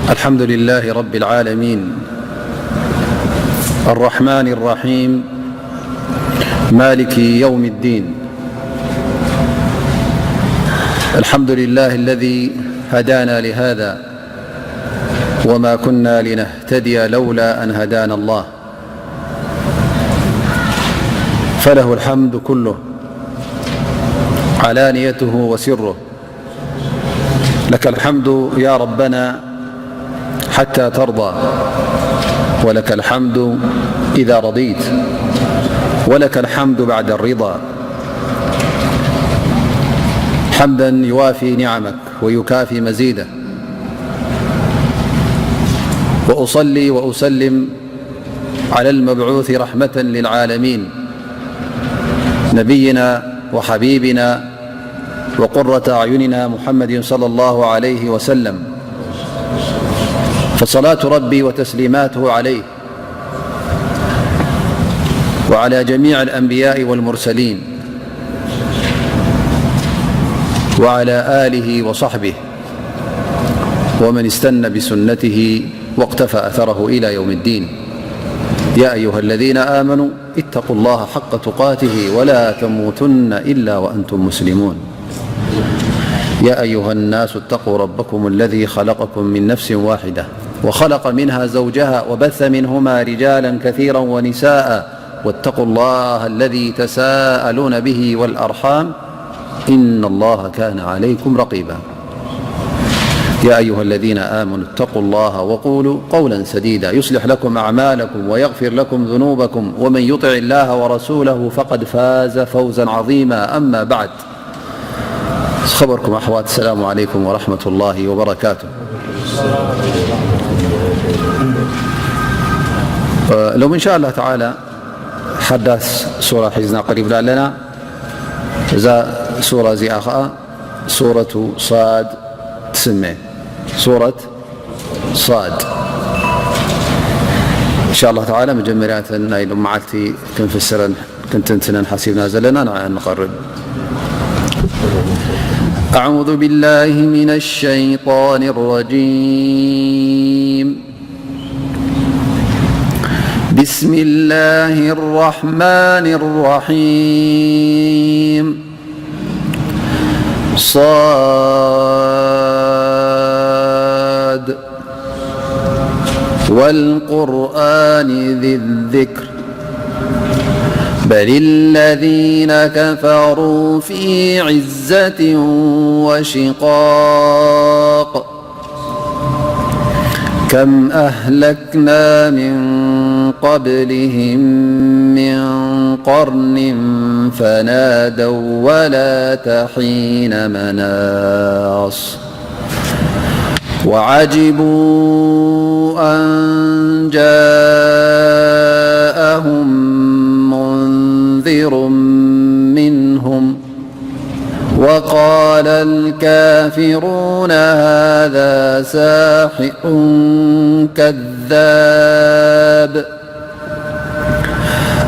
الحمد لله رب العالمين، الرحمن الرحيم، مالك يوم الدين. الحمد لله الذي هدانا لهذا وما كنا لنهتدي لولا أن هدانا الله، فله الحمد كله، علانيته وسره. لك الحمد يا ربنا حتى ترضى، ولك الحمد إذا رضيت، ولك الحمد بعد الرضا، حمدا يوافي نعمك ويكافي مزيده. وأصلي وأسلم على المبعوث رحمة للعالمين، نبينا وحبيبنا وقرة أعيننا محمد صلى الله عليه وسلم، فصلاة ربي وتسليماته عليه وعلى جميع الأنبياء والمرسلين وعلى آله وصحبه ومن استن بسنته واقتفى أثره إلى يوم الدين. يا أيها الذين آمنوا اتقوا الله حق تقاته ولا تموتن إلا وأنتم مسلمون. يا أيها الناس اتقوا ربكم الذي خلقكم من نفس واحدة وخلق منها زوجها وبث منهما رجالا كثيرا ونساء واتقوا الله الذي تساءلون به والأرحام إن الله كان عليكم رقيبا. يا أيها الذين آمنوا اتقوا الله وقولوا قولا سديدا يصلح لكم أعمالكم ويغفر لكم ذنوبكم ومن يطع الله ورسوله فقد فاز فوزا عظيما. أما بعد، خبركم أحوات، السلام عليكم ورحمة الله وبركاته. لو إن شاء الله تعالى حداث سورة حزنا قريب لنا. إذا سورة زي أخا سورة صاد تسمى سورة صاد. إن شاء الله تعالى مجمرات نايل معلتي كنفسرن كنتنتنن حسيبنا زلنا نقرب. أعوذ بالله من الشيطان الرجيم. بسم الله الرحمن الرحيم. صاد. والقرآن ذي الذكر. بل الذين كفروا في عزة وشقاق. كم أهلكنا من قبلهم من قرن فنادوا ولا تحين مناص. وعجبوا أن جاءهم منذر منهم وقال الكافرون هذا ساحر كذاب.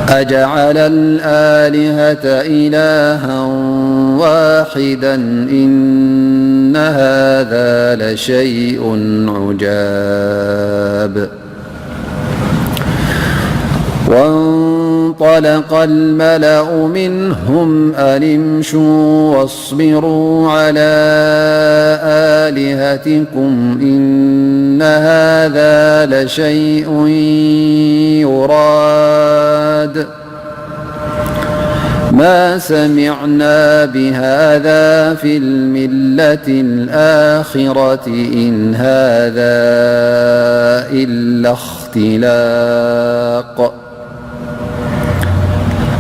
أجعل الآلهة إلها واحدا إن هذا لشيء عجاب. وانطلق الملأ منهم أن امشوا واصبروا على آلهتكم إن هذا لشيء يراد. ما سمعنا بهذا في الملة الآخرة إن هذا إلا اختلاق.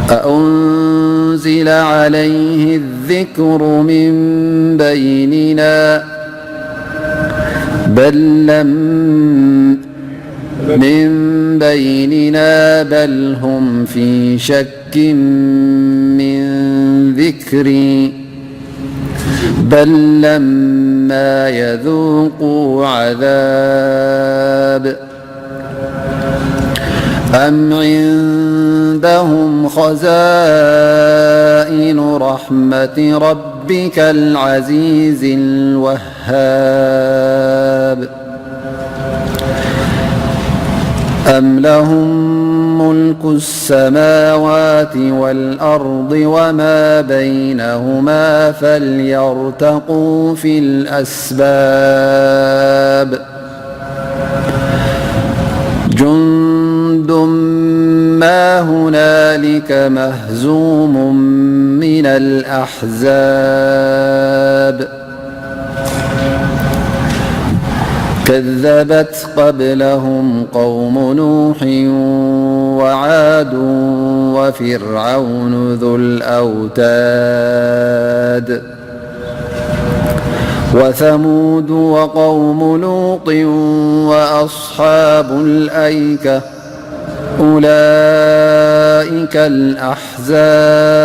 أأنزل عليه الذكر من بيننا بل لم من بيننا بل هم في شك من ذكري بل لما يذوقوا عذاب أم عندهم خزائن رحمة ربك ربك العزيز الوهاب. أم لهم ملك السماوات والأرض وما بينهما فليرتقوا في الأسباب. جند ما هنالك مهزوم من الأحزاب. كذبت قبلهم قوم نوح وعاد وفرعون ذو الأوتاد. وثمود وقوم لوط وأصحاب الأيكة أولئك الأحزاب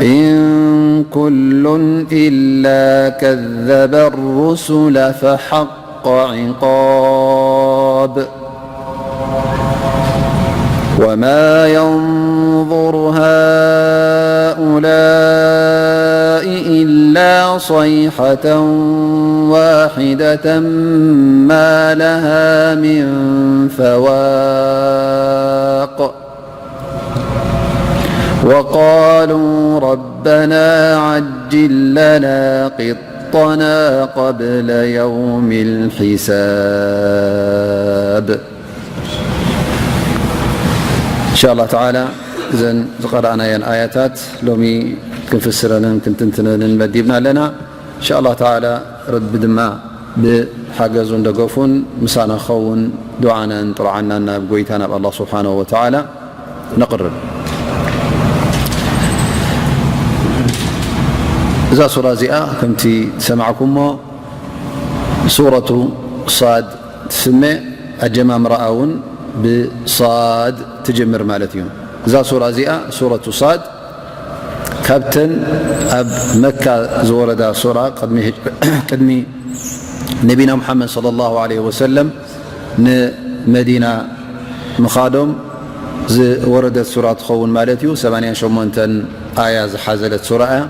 إن كل إلا كذب الرسل فحق عقاب. وما ينظر هؤلاء إلا صيحة واحدة ما لها من فواق. وقالوا ربنا عجل لنا قطنا قبل يوم الحساب. إن شاء الله تعالى እዘን ዝቐረኣናየን ኣያታት ሎሚ ክንፍስረንን ክንትንትነንን መዲብና ኣለና። إن شاء الله تعالى ረቢ ድማ ብሓገዙን ደገፉን ምሳና ክኸውን ዱዓናን ጥርዓናን ናብ ጎይታ ናብ ኣላህ ስብሓነሁ ወተዓላ ነቕርብ። እዛ ሱራ እዚኣ ከምቲ ዝሰማዕኩሞ ሱረቱ ሳድ ትስመ፣ ኣጀማምራኣ እውን ብሳድ ትጅምር ማለት እዩ። እዛ ሱራ እዚኣ ሱረቱ ሳድ ካብተን ኣብ መካ ዝወረዳ ሱራ ቅድሚ ነቢና ሙሓመድ ሰለላሁ ዐለይሂ ወሰለም ንመዲና ምኻዶም ዝወረደት ሱራ ትኸውን ማለት እዩ። ሰማንያን ሸሞንተን ኣያ ዝሓዘለት ሱራ እያ።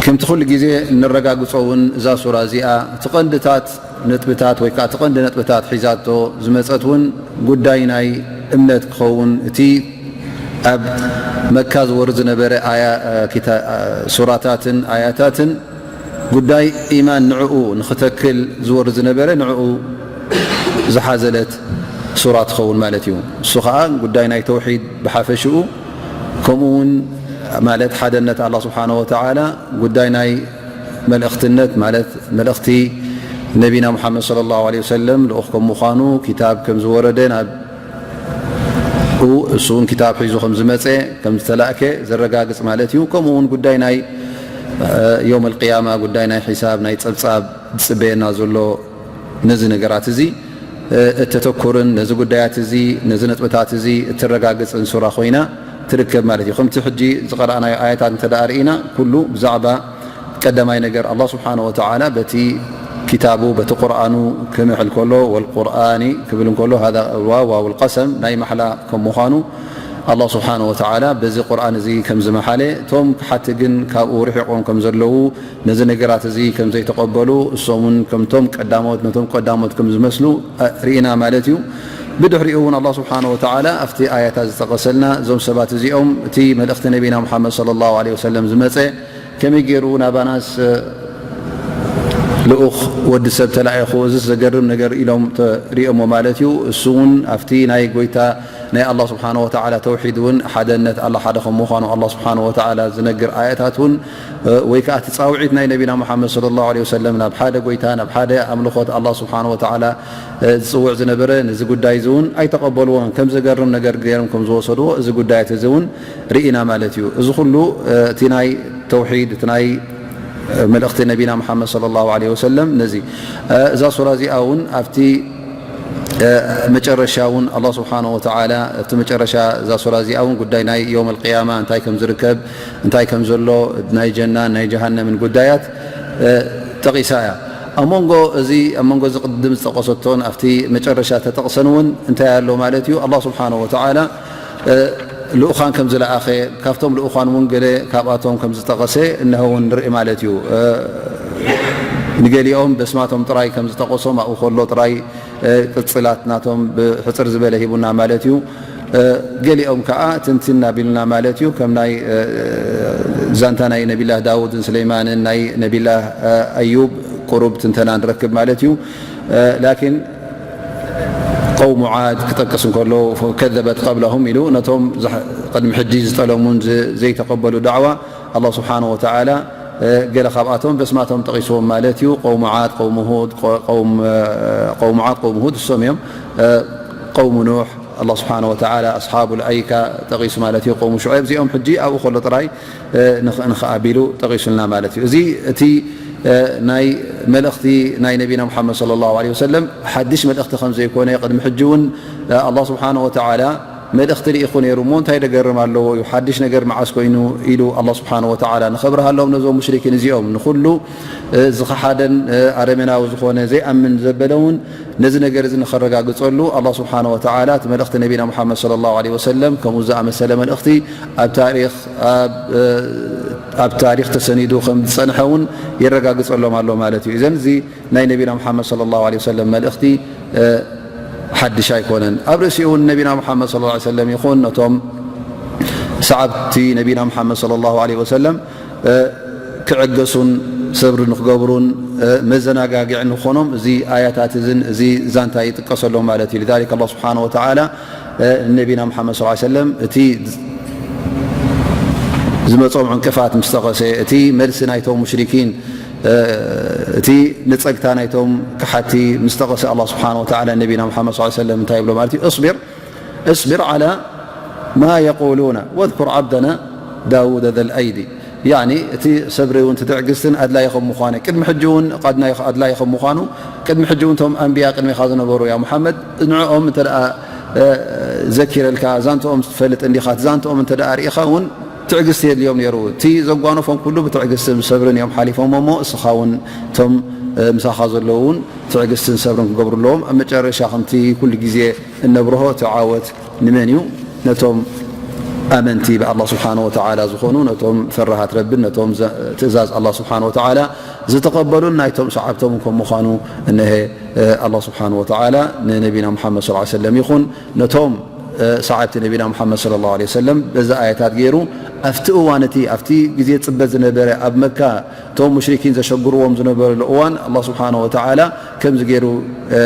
ከምቲ ኩሉ ግዜ እንረጋግጾ እውን እዛ ሱራ እዚኣ እቲ ቀንድታት ነጥብታት ወይ ከዓ እቲ ቀንዲ ነጥብታት ሒዛቶ ዝመጸት እውን ጉዳይ ናይ እምነት ክኸውን እቲ ኣብ መካ ዝወርድ ዝነበረ ኣያ ሱራታትን ኣያታትን ጉዳይ ኢማን ንዕኡ ንኽተክል ዝወርድ ዝነበረ ንዕኡ ዝሓዘለት ሱራ ትኸውን ማለት እዩ። እሱ ኸዓ ጉዳይ ናይ ተውሒድ ብሓፈሽኡ ከምኡ እውን ማለት ሓደነት ኣላህ ስብሓነ ወተዓላ ጉዳይ ናይ መልእኽትነት ማለት መልእኽቲ ነቢና ሙሓመድ ሰለላሁ ዐለይሂ ወሰለም ልኡኽ ከም ምዃኑ ኪታብ ከም ዝወረደ ናብ እሱ እውን ኪታብ ሒዙ ከም ዝመፀ ከም ዝተላእከ ዘረጋግፅ ማለት እዩ። ከምኡ እውን ጉዳይ ናይ ዮም ኣልቅያማ ጉዳይ ናይ ሒሳብ ናይ ፀብፃብ ዝፅበየና ዘሎ ነዚ ነገራት እዚ እተተኩርን ነዚ ጉዳያት እዚ ነዚ ነጥብታት እዚ እትረጋግፅን ሱራ ኮይና ትርከብ ማለት እዩ። ከምቲ ሕጂ ዝቐረኣናዮ ኣያታት እንተ ደኣ ርኢና ኩሉ ብዛዕባ ቀዳማይ ነገር ኣላህ ስብሓነ ወተዓላ በቲ ኪታቡ በቲ ቁርኣኑ ክምሕል ከሎ ወልቁርኣኒ ክብል እንከሎ ሃዛ ዋው ዋውል ቀሰም ናይ ማሕላ ከም ምዃኑ ኣላህ ስብሓነ ወተዓላ በዚ ቁርኣን እዚ ከም ዝመሓለ እቶም ክሓቲ ግን ካብኡ ርሒቖም ከም ዘለዉ ነዚ ነገራት እዚ ከም ዘይተቐበሉ እሶም እውን ከምቶም ቀዳሞት ነቶም ቀዳሞት ከም ዝመስሉ ርኢና ማለት እዩ። ብድሕሪኡ እውን ኣላህ ስብሓነ ወተዓላ ኣብቲ ኣያታት ዝጠቐሰልና እዞም ሰባት እዚኦም እቲ መልእኽቲ ነቢና ሙሓመድ ሰለላሁ ዐለይሂ ወሰለም ዝመፀ ከመይ ገይሩ ናባናስ ልኡኽ ወዲ ሰብ ተላኢኹ እዚስ ዘገርም ነገር ኢሎም ተሪኦሞ ማለት እዩ። እሱ እውን ኣብቲ ናይ ጎይታ ናይ ኣላህ ስብሓነ ወተዓላ ተውሒድ እውን ሓደነት ኣላህ ሓደ ከም ምዃኑ ኣላህ ስብሓነ ወተዓላ ዝነግር ኣያታት እውን ወይ ከዓ እቲ ፃውዒት ናይ ነቢና ሙሓመድ ሰለላሁ ዐለይሂ ወሰለም ናብ ሓደ ጎይታ ናብ ሓደ ኣምልኾት ኣላህ ስብሓነ ወተዓላ ዝፅውዕ ዝነበረ ነዚ ጉዳይ እዚ እውን ኣይተቐበልዎን ከም ዘገርም ነገር ገይሮም ከም ዝወሰድዎ እዚ ጉዳያት እዚ እውን ርኢና ማለት እዩ። እዚ ኩሉ እቲ ናይ ተውሒድ እቲ ናይ መልእኽቲ ነቢና ሙሓመድ ሰለላሁ ዐለይሂ ወሰለም ነዚ እዛ ሱራ እዚኣ እውን ኣብቲ መጨረሻ እውን ኣላህ ስብሓነ ወተዓላ ኣብቲ መጨረሻ እዛ ሱራ እዚኣ እውን ጉዳይ ናይ የውም ኣልቅያማ እንታይ ከም ዝርከብ እንታይ ከም ዘሎ ናይ ጀናን ናይ ጀሃነምን ጉዳያት ጠቒሳ እያ። ኣብ መንጎ እዚ ኣብ መንጎ እዚ ቅድም ዝጠቐሰቶን ኣብቲ መጨረሻ ተጠቕሰን እውን እንታይ ኣሎ ማለት እዩ ኣላህ ስብሓነ ወተዓላ ልኡኻን ከም ዝለኣኸ፣ ካብቶም ልኡኻን እውን ገለ ካብኣቶም ከም ዝጠቐሰ እነሆ እውን ንርኢ ማለት እዩ። እ፣ ንገሊኦም በስማቶም ጥራይ ከም ዝጠቐሶም ኣብኡ ከሎ ጥራይ፣ እ፣ ቅጽላት ናቶም ብሕጽር ዝበለ ሂቡና ማለት እዩ። እ፣ ገሊኦም ከኣ ትንትን ኣቢሉና ማለት እዩ። ከም ናይ፣ እ፣ ዛንታ ናይ ነቢላህ ዳውድን ስለይማንን ናይ ነቢላህ፣ እ፣ ኣዩብ ቁሩብ ትንተና ንረክብ ማለት እዩ። እ፣ ላኪን ቀውሙ ዓድ ክጠቅስ እንከሎ፣ ከዘበት ቀብለሁም ኢሉ ነቶም ዝሕ-፣ ቅድሚ ሕጂ ዝጠለሙን ዝ-፣ ዘይተቐበሉ ዳዕዋ ኣላህ ስብሓነሁ ወተዓላ፣ እ፣ ገለ ካብኣቶም በስማቶም ጠቒስዎም ማለት እዩ። ቀውሙ ዓድ፣ ቀውሙ ሁድ፣ ቀ-፣ ቀውም፣ እ፣ ቀውሙ ዓድ፣ ቀውሙ ሁድ እሶም እዮም። እ፣ ቀውሙ ኑሕ ኣላህ ስብሓነሁ ወተዓላ ኣስሓቡል ኣይካ ጠቒሱ ማለት እዩ። ቀውሙ ሹዐይብ እዚኦም ሕጂ ኣብኡ ከሎ ጥራይ፣ እ፣ ንኽ-፣ ንኽኣቢሉ ጠቒሱልና ማለት እዩ። እዚ እቲ፣ እ፣ ናይ መልእኽቲ ናይ ነቢና ሙሓመድ ሰለላሁ ዐለይሂ ወሰለም ሓድሽ መልእኽቲ ከም ዘይኮነ፣ ቅድሚ ሕጂ እውን፣ እ፣ ኣላህ ስብሓነሁ ወተዓላ መልእኽቲ ልኢኹ ነይሩ እሞ እንታይ ደገርም ኣለዎ እዩ፣ ሓድሽ ነገር መዓስ ኮይኑ ኢሉ ኣላህ ስብሓነሁ ወተዓላ ንኸብርሃሎም ነዞም ሙሽሪኪን እዚኦም፣ ንኹሉ፣ እ፣ ዝኸሓደን፣ እ፣ ኣረሜናዊ ዝኾነ ዘይኣምን ዘበለ እውን ነዚ ነገር እዚ ንኸረጋግጸሉ ኣላህ ስብሓነሁ ወተዓላ እቲ መልእኽቲ ነቢና ሙሓመድ ሰለላሁ ዐለይሂ ወሰለም ከምኡ ዝኣመሰለ መልእኽቲ ኣብ ታሪኽ፣ ኣብ፣ እ፣ ኣብ ታሪኽ ተሰኒዱ ከም ዝጸንሐ እውን የረጋግጸሎም ኣሎ ማለት እዩ። እዘን እዚ ናይ ነቢና ሙሓመድ ሰለላሁ ዐለይሂ ወሰለም መልእኽቲ፣ እ፣ ሓድሽ ኣይኮነን። ኣብ ርእሲኡ እውን ነቢና ሙሓመድ ሰለላሁ ዐለይሂ ወሰለም ይኹን ነቶም ሰዓብቲ ነቢና ሙሓመድ ሰለላሁ ዐለይሂ ወሰለም፣ እ፣ ክዕገሱን ሰብሪ ንክገብሩን፣ እ፣ መዘናጋግዒ ንኾኖም እዚ ኣያታት እዝን እዚ ዛንታ ይጥቀሰሎም ማለት እዩ። لذلك ኣላህ ስብሓነሁ ወተዓላ፣ እ፣ ንነቢና ሙሓመድ ሰለላሁ ዐለይሂ ወሰለም እቲ ዝመጾም ዕንቅፋት ምስ ጠቐሰ፣ እቲ መልሲ ናይቶም ሙሽሪኪን፣ እ፣ እቲ ንጸግታ ናይቶም ክሓቲ ምስ ጠቐሰ ኣላህ ስብሓነሁ ወተዓላ ነቢና ሙሓመድ ሰለላሁ ዐለይሂ ወሰለም እንታይ ይብሎ ማለት እዩ? اصبر اصبر على ما يقولون واذكر عبدنا داود ذا الأيد. ያኒ እቲ ሰብሪ እውን እቲ ትዕግስትን ኣድላይ ከም ምዃነ፣ ቅድሚ ሕጂ እውን ቀድናይ-፣ ኣድላይ ከም ምዃኑ፣ ቅድሚ ሕጂ እውን እቶም ኣንብያ ቅድሚኻ ዝነበሩ፣ ያ ሙሓመድ፣ ንዕኦም እንተ ደኣ፣ እ፣ ዘኪረልካ፣ ዛንትኦም ትፈልጥ እንዲኻ፣ እቲ ዛንትኦም እንተ ደኣ ርኢኻ እውን ትዕግስቲ የድልዮም ነይሩ። እቲ ዘጓነፎም ኩሉ ብትዕግስትን ብሰብርን እዮም ሓሊፎም እሞ፣ እስኻ እውን እቶም፣ እ፣ ምሳኻ ዘለዉ እውን ትዕግስትን ሰብርን ክገብሩ ኣለዎም። ኣብ መጨረሻ ከምቲ ኩሉ ግዜ እነብርሆ እቲ ዓወት ንመን እዩ? ነቶም ኣመንቲ ብኣላህ ስብሓነ ወተዓላ ዝኾኑ፣ ነቶም ፈራሃት ረብን ነቶም ዘ-፣ ትእዛዝ ኣላህ ስብሓነ ወተዓላ ዝተቐበሉን ናይቶም ሰዓብቶም ከም ምዃኑ እነሀ፣ እ፣ ኣላህ ስብሓነ ወተዓላ ንነቢና ሙሓመድ ሰለላሁ ዐለይሂ ወሰለም ይኹን ነቶም፣ እ፣ ሰዓብቲ ነቢና ሙሓመድ ሰለላሁ ዐለይሂ ወሰለም በዚ ኣያታት ገይሩ ኣብቲ እዋን እቲ፣ ኣብቲ ግዜ ጽበት ዝነበረ ኣብ መካ እቶም ሙሽሪኪን ዘሸግርዎም ዝነበረሉ እዋን ኣላህ ስብሓነ ወተዓላ ከምዚ ገይሩ፣ እ፣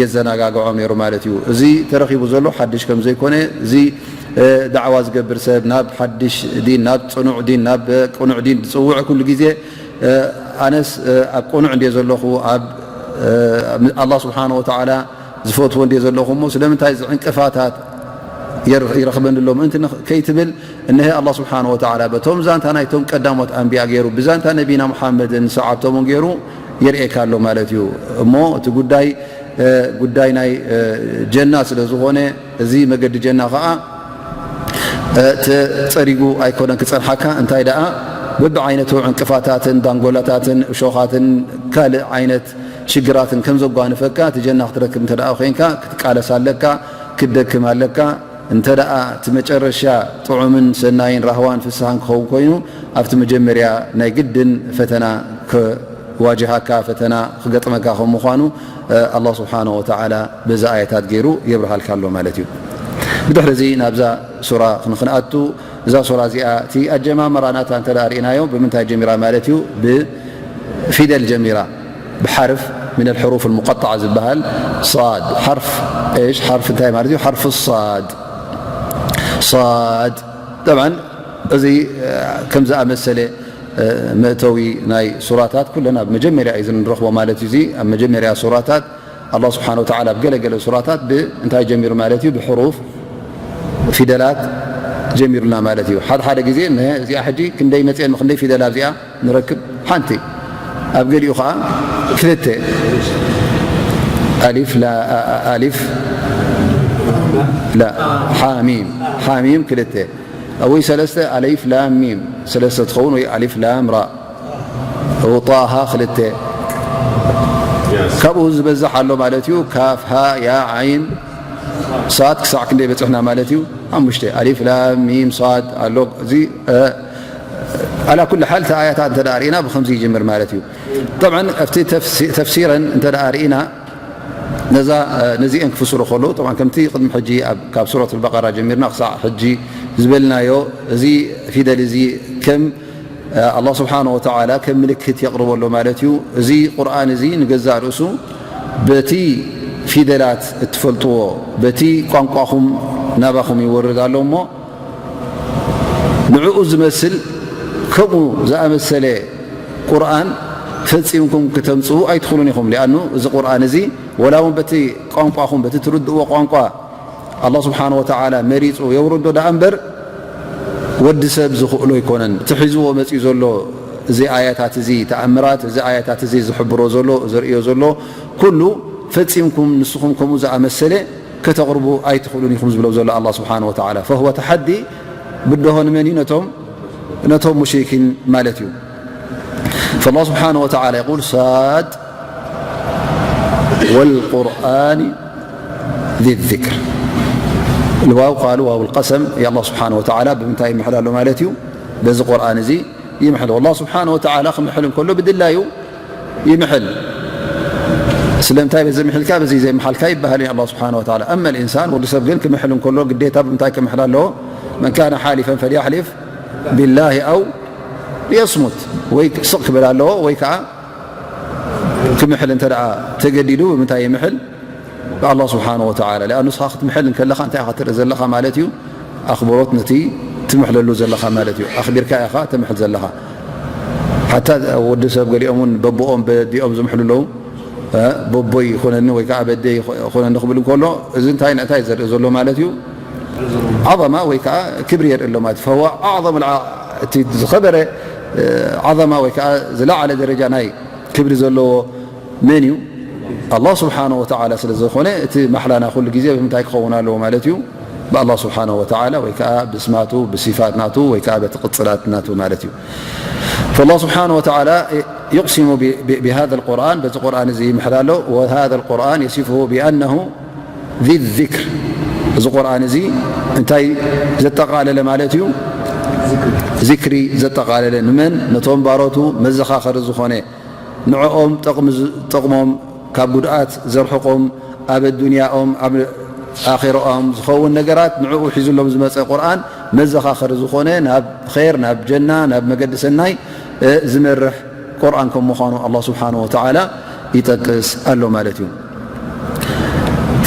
የዘናጋግዖም ነይሩ ማለት እዩ። እዚ ተረኺቡ ዘሎ ሓድሽ ከም ዘይኮነ፣ እዚ፣ እ፣ ዳዕዋ ዝገብር ሰብ ናብ ሓድሽ ዲን፣ ናብ ጽኑዕ ዲን፣ ናብ ቅኑዕ ዲን ዝጽውዕ ኩሉ ግዜ፣ እ፣ ኣነስ፣ እ፣ ኣብ ቅኑዕ እንድየ ዘለኹ፣ ኣብ፣ እ፣ ኣላህ ስብሓነ ወተዓላ ዝፈትዎ እንድየ ዘለኹ እሞ ስለምንታይ እዚ ዕንቅፋታት የር-፣ ይረኽበኒ ኣሎ ምእንቲ ንኽ-፣ ከይትብል፣ እንሀ ኣላህ ስብሓነ ወተዓላ በቶም ዛንታ ናይቶም ቀዳሞት ኣንብያ ገይሩ ብዛንታ ነቢና ሙሓመድን ሰዓብቶምን ገይሩ የርእየካ ኣሎ ማለት እዩ። እሞ እቲ ጉዳይ፣ እ፣ ጉዳይ ናይ፣ እ፣ ጀና ስለ ዝኾነ፣ እዚ መገዲ ጀና ኸዓ፣ እ፣ ተጸሪጉ ኣይኮነን ክጸንሓካ። እንታይ ደኣ በብዓይነቱ ዕንቅፋታትን ዳንጎላታትን እሾኻትን ካልእ ዓይነት ሽግራትን ከም ዘጓንፈካ፣ እቲ ጀና ክትረክብ እንተ ደኣ ኮይንካ ክትቃለስ ኣለካ፣ ክትደክም ኣለካ። እንተ ደኣ እቲ መጨረሻ ጥዑምን ሰናይን ራህዋን ፍስሃን ክኸውን ኮይኑ፣ ኣብቲ መጀመርያ ናይ ግድን ፈተና ክዋጅሃካ፣ ፈተና ክገጥመካ ከም ምዃኑ፣ እ፣ ኣላህ ስብሓነሁ ወተዓላ በዚ ኣያታት ገይሩ የብርሃልካ ኣሎ ማለት እዩ። ብድሕሪ እዚ ናብዛ ሱራ ክንክንኣቱ፣ እዛ ሱራ እዚኣ እቲ ኣጀማምራ ናታ እንተ ደኣ ርኢናዮ ብምንታይ ጀሚራ ማለት እዩ? ብፊደል ጀሚራ። ብሓርፍ ምን ኣልሕሩፍ ኣልሙቀጠዓ ዝበሃል ሳድ። ሓርፍ ኤሽ፣ ሓርፍ እንታይ ማለት እዩ? ሓርፍ ሳድ። ሳድ። ጠብዓን እዚ፣ እ፣ ከም ዝኣመሰለ፣ እ፣ መእተዊ ናይ ሱራታት ኩለን ኣብ መጀመርያ እዩ ንረኽቦ ማለት እዩ። እዚ ኣብ መጀመርያ ሱራታት ኣላህ ስብሓነ ወተዓላ ኣብ ገለገለ ሱራታት ብእንታይ ጀሚሩ ማለት እዩ? ብሕሩፍ ፊደላት ጀሚሩና ማለት እዩ። ሓደ ሓደ ግዜ እነሀ እዚኣ ሕጂ ክንደይ መፅኤን ክንደይ ፊደላ ኣብዚኣ ንረክብ? ሓንቲ። ኣብ ገሊኡ ኸዓ ክልተ። ኣሊፍ ላ-፣ ኣ-፣ ኣ-፣ ኣሊፍ ላ-፣ ሓሚም። ሓሚም ክልተ። ወይ ሰለስተ፣ ኣሊፍ ላም ሚም ሰለስተ ትኸውን፣ ወይ ኣሊፍ ላም ራ። ጣሃ ክልተ። ካብኡ ዝበዝሕ ኣሎ ማለት እዩ። ካፍ፣ ሃ፣ ያ፣ ዓይን፣ ሳድ ክሳዕ ክንደይ በፅሕና ማለት እዩ? ሓሙሽተ። ኣሊፍ ላም ሚም ሳድ ኣሎ። እዚ ኣላ ኩል ሓል እቲ ኣያታት እንተ ርኢና ብከምዚ ይጅምር ማለት እዩ። ጠብዓን ኣብቲ ተፍሲረን እንተ ርኢና ነዚአን ክፍስሩ ከለዉ፣ ጠብዓን ከምቲ ቅድሚ ሕጂ ካብ ሱረት ኣልበቀራ ጀሚርና ክሳዕ ሕጂ ዝበልናዮ፣ እዚ ፊደል እዚ ከም ኣላህ ስብሓነ ወተዓላ ከም ምልክት የቕርበሎ ማለት እዩ። እዚ ቁርኣን እዚ ንገዛእ ርእሱ በቲ ፊደላት እትፈልጥዎ፣ በቲ ቋንቋኹም ናባኹም ይወርድ ኣሎ እሞ፣ ንዕኡ ዝመስል ከምኡ ዝኣመሰለ ቁርኣን ፈጺምኩም ክተምጽኡ ኣይትኽእሉን ኢኹም። ሊኣኑ እዚ ቁርኣን እዚ ወላ እውን በቲ ቋንቋኹም፣ በቲ ትርድእዎ ቋንቋ ኣላህ ስብሓነ ወተዓላ መሪጹ የውርዶ ደኣ እምበር፣ ወዲ ሰብ ዝኽእሎ ኣይኮነን። እቲ ሒዝዎ መጺኡ ዘሎ እዚ ኣያታት እዚ ተኣምራት፣ እዚ ኣያታት እዚ ዝሕብሮ ዘሎ፣ ዘርእዮ ዘሎ ኩሉ ፈጺምኩም ንስኹም ከምኡ ዝኣመሰለ ከተቕርቡ ኣይትኽእሉን ኢኹም ዝብሎ ዘሎ ኣላህ ስብሓነ ወተዓላ። ፈሁወ ተሓዲ ብድሆ ንመን እዩ? ነቶም ነቶም ሙሽሪኪን ማለት እዩ። فالله سبحانه وتعالى يقول صاد والقرآن ذي الذكر. الواو قالوا واو القسم، የኣላህ ስብሓነ ወተዓላ ብምንታይ ይምሕል ኣሎ ማለት እዩ? በዚ ቁርኣን እዚ ይምሕል። ኣላህ ስብሓነ ወተዓላ ክምሕል እንከሎ ብድላዩ ይምሕል። ስለምንታይ በዚ ምሒልካ በዚ ዘይምሓልካ ይበሃል እዩ ኣላህ ስብሓነ ወተዓላ። أما الإنسان፣ ወዲ ሰብ ግን ክምሕል እንከሎ ግዴታ ብምንታይ ክምሕል ኣለዎ? من كان حالفا فليحلف بالله أو ليصمت። ወይ ስቕ ክብል ኣለዎ ወይ ከዓ ክምሕል እንተ ደኣ ተገዲዱ ብምንታይ ይምሕል? ብኣላህ ስብሓነ ወተዓላ። ሊኣኑ ንስኻ ክትምሕል እንከለኻ እንታይ ኢኻ ትርኢ ዘለኻ ማለት እዩ? ኣኽብሮት ነቲ ትምሕለሉ ዘለኻ ማለት እዩ። ኣኽቢርካ ኢኻ ተምሕል ዘለኻ። ሓታ ወዲ ሰብ ገሊኦም እውን በቦኦም በዲኦም ዝምሕሉ ኣለዉ። እ፣ በቦይ ይኹነኒ ወይ ከዓ በደይ ይኹነኒ ክብል እንከሎ፣ እዚ እንታይ ንእንታይ ዘርኢ ዘሎ ማለት እዩ? ዓዘማ ወይ ከዓ ክብሪ የርኢ ኣሎ ማለት እዩ። ፈሁወ ኣዕዘም ልዓ-፣ እቲ ዝኸበረ፣ እ፣ ዓዘማ ወይ ከዓ ዝለዓለ ደረጃ ናይ ክብሪ ዘለዎ መን እዩ? ኣላህ ስብሓነ ወተዓላ ስለ ዝኾነ፣ እቲ ማሕላና ኩሉ ግዜ ብምንታይ ክኸውን ኣለዎ ማለት እዩ? ብኣላህ ስብሓነ ወተዓላ ወይ ከዓ ብስማቱ፣ ብሲፋት ናቱ ወይ ከዓ በቲ ቅጽላት ናቱ ማለት እዩ። فالله سبحانه وتعالى يقسم ب-، ب-، بهذا القرآن، በዚ ቁርኣን እዚ ይምሕል ኣሎ። وهذا القرآن يصفه بأنه ذي الذكر። እዚ ቁርኣን እዚ እንታይ ዘጠቓለለ ማለት እዩ? ዚክሪ ዘጠቓለለ። ንመን? ነቶም ባሮቱ መዘኻኸሪ ዝኾነ፣ ንዕኦም ጠቕሚ ዝ-፣ ጠቕሞም ካብ ጉድኣት ዘርሕቖም፣ ኣብ ኣዱንያኦም ኣብ ኣኼራኦም ዝኸውን ነገራት ንዕኡ ሒዙሎም ዝመጸ ቁርኣን መዘኻኸሪ ዝኾነ፣ ናብ ኸይር፣ ናብ ጀና፣ ናብ መገዲ ሰናይ፣ እ፣ ዝመርሕ ቁርኣን ከም ምዃኑ ኣላህ ስብሓነሁ ወተዓላ ይጠቅስ ኣሎ ማለት እዩ።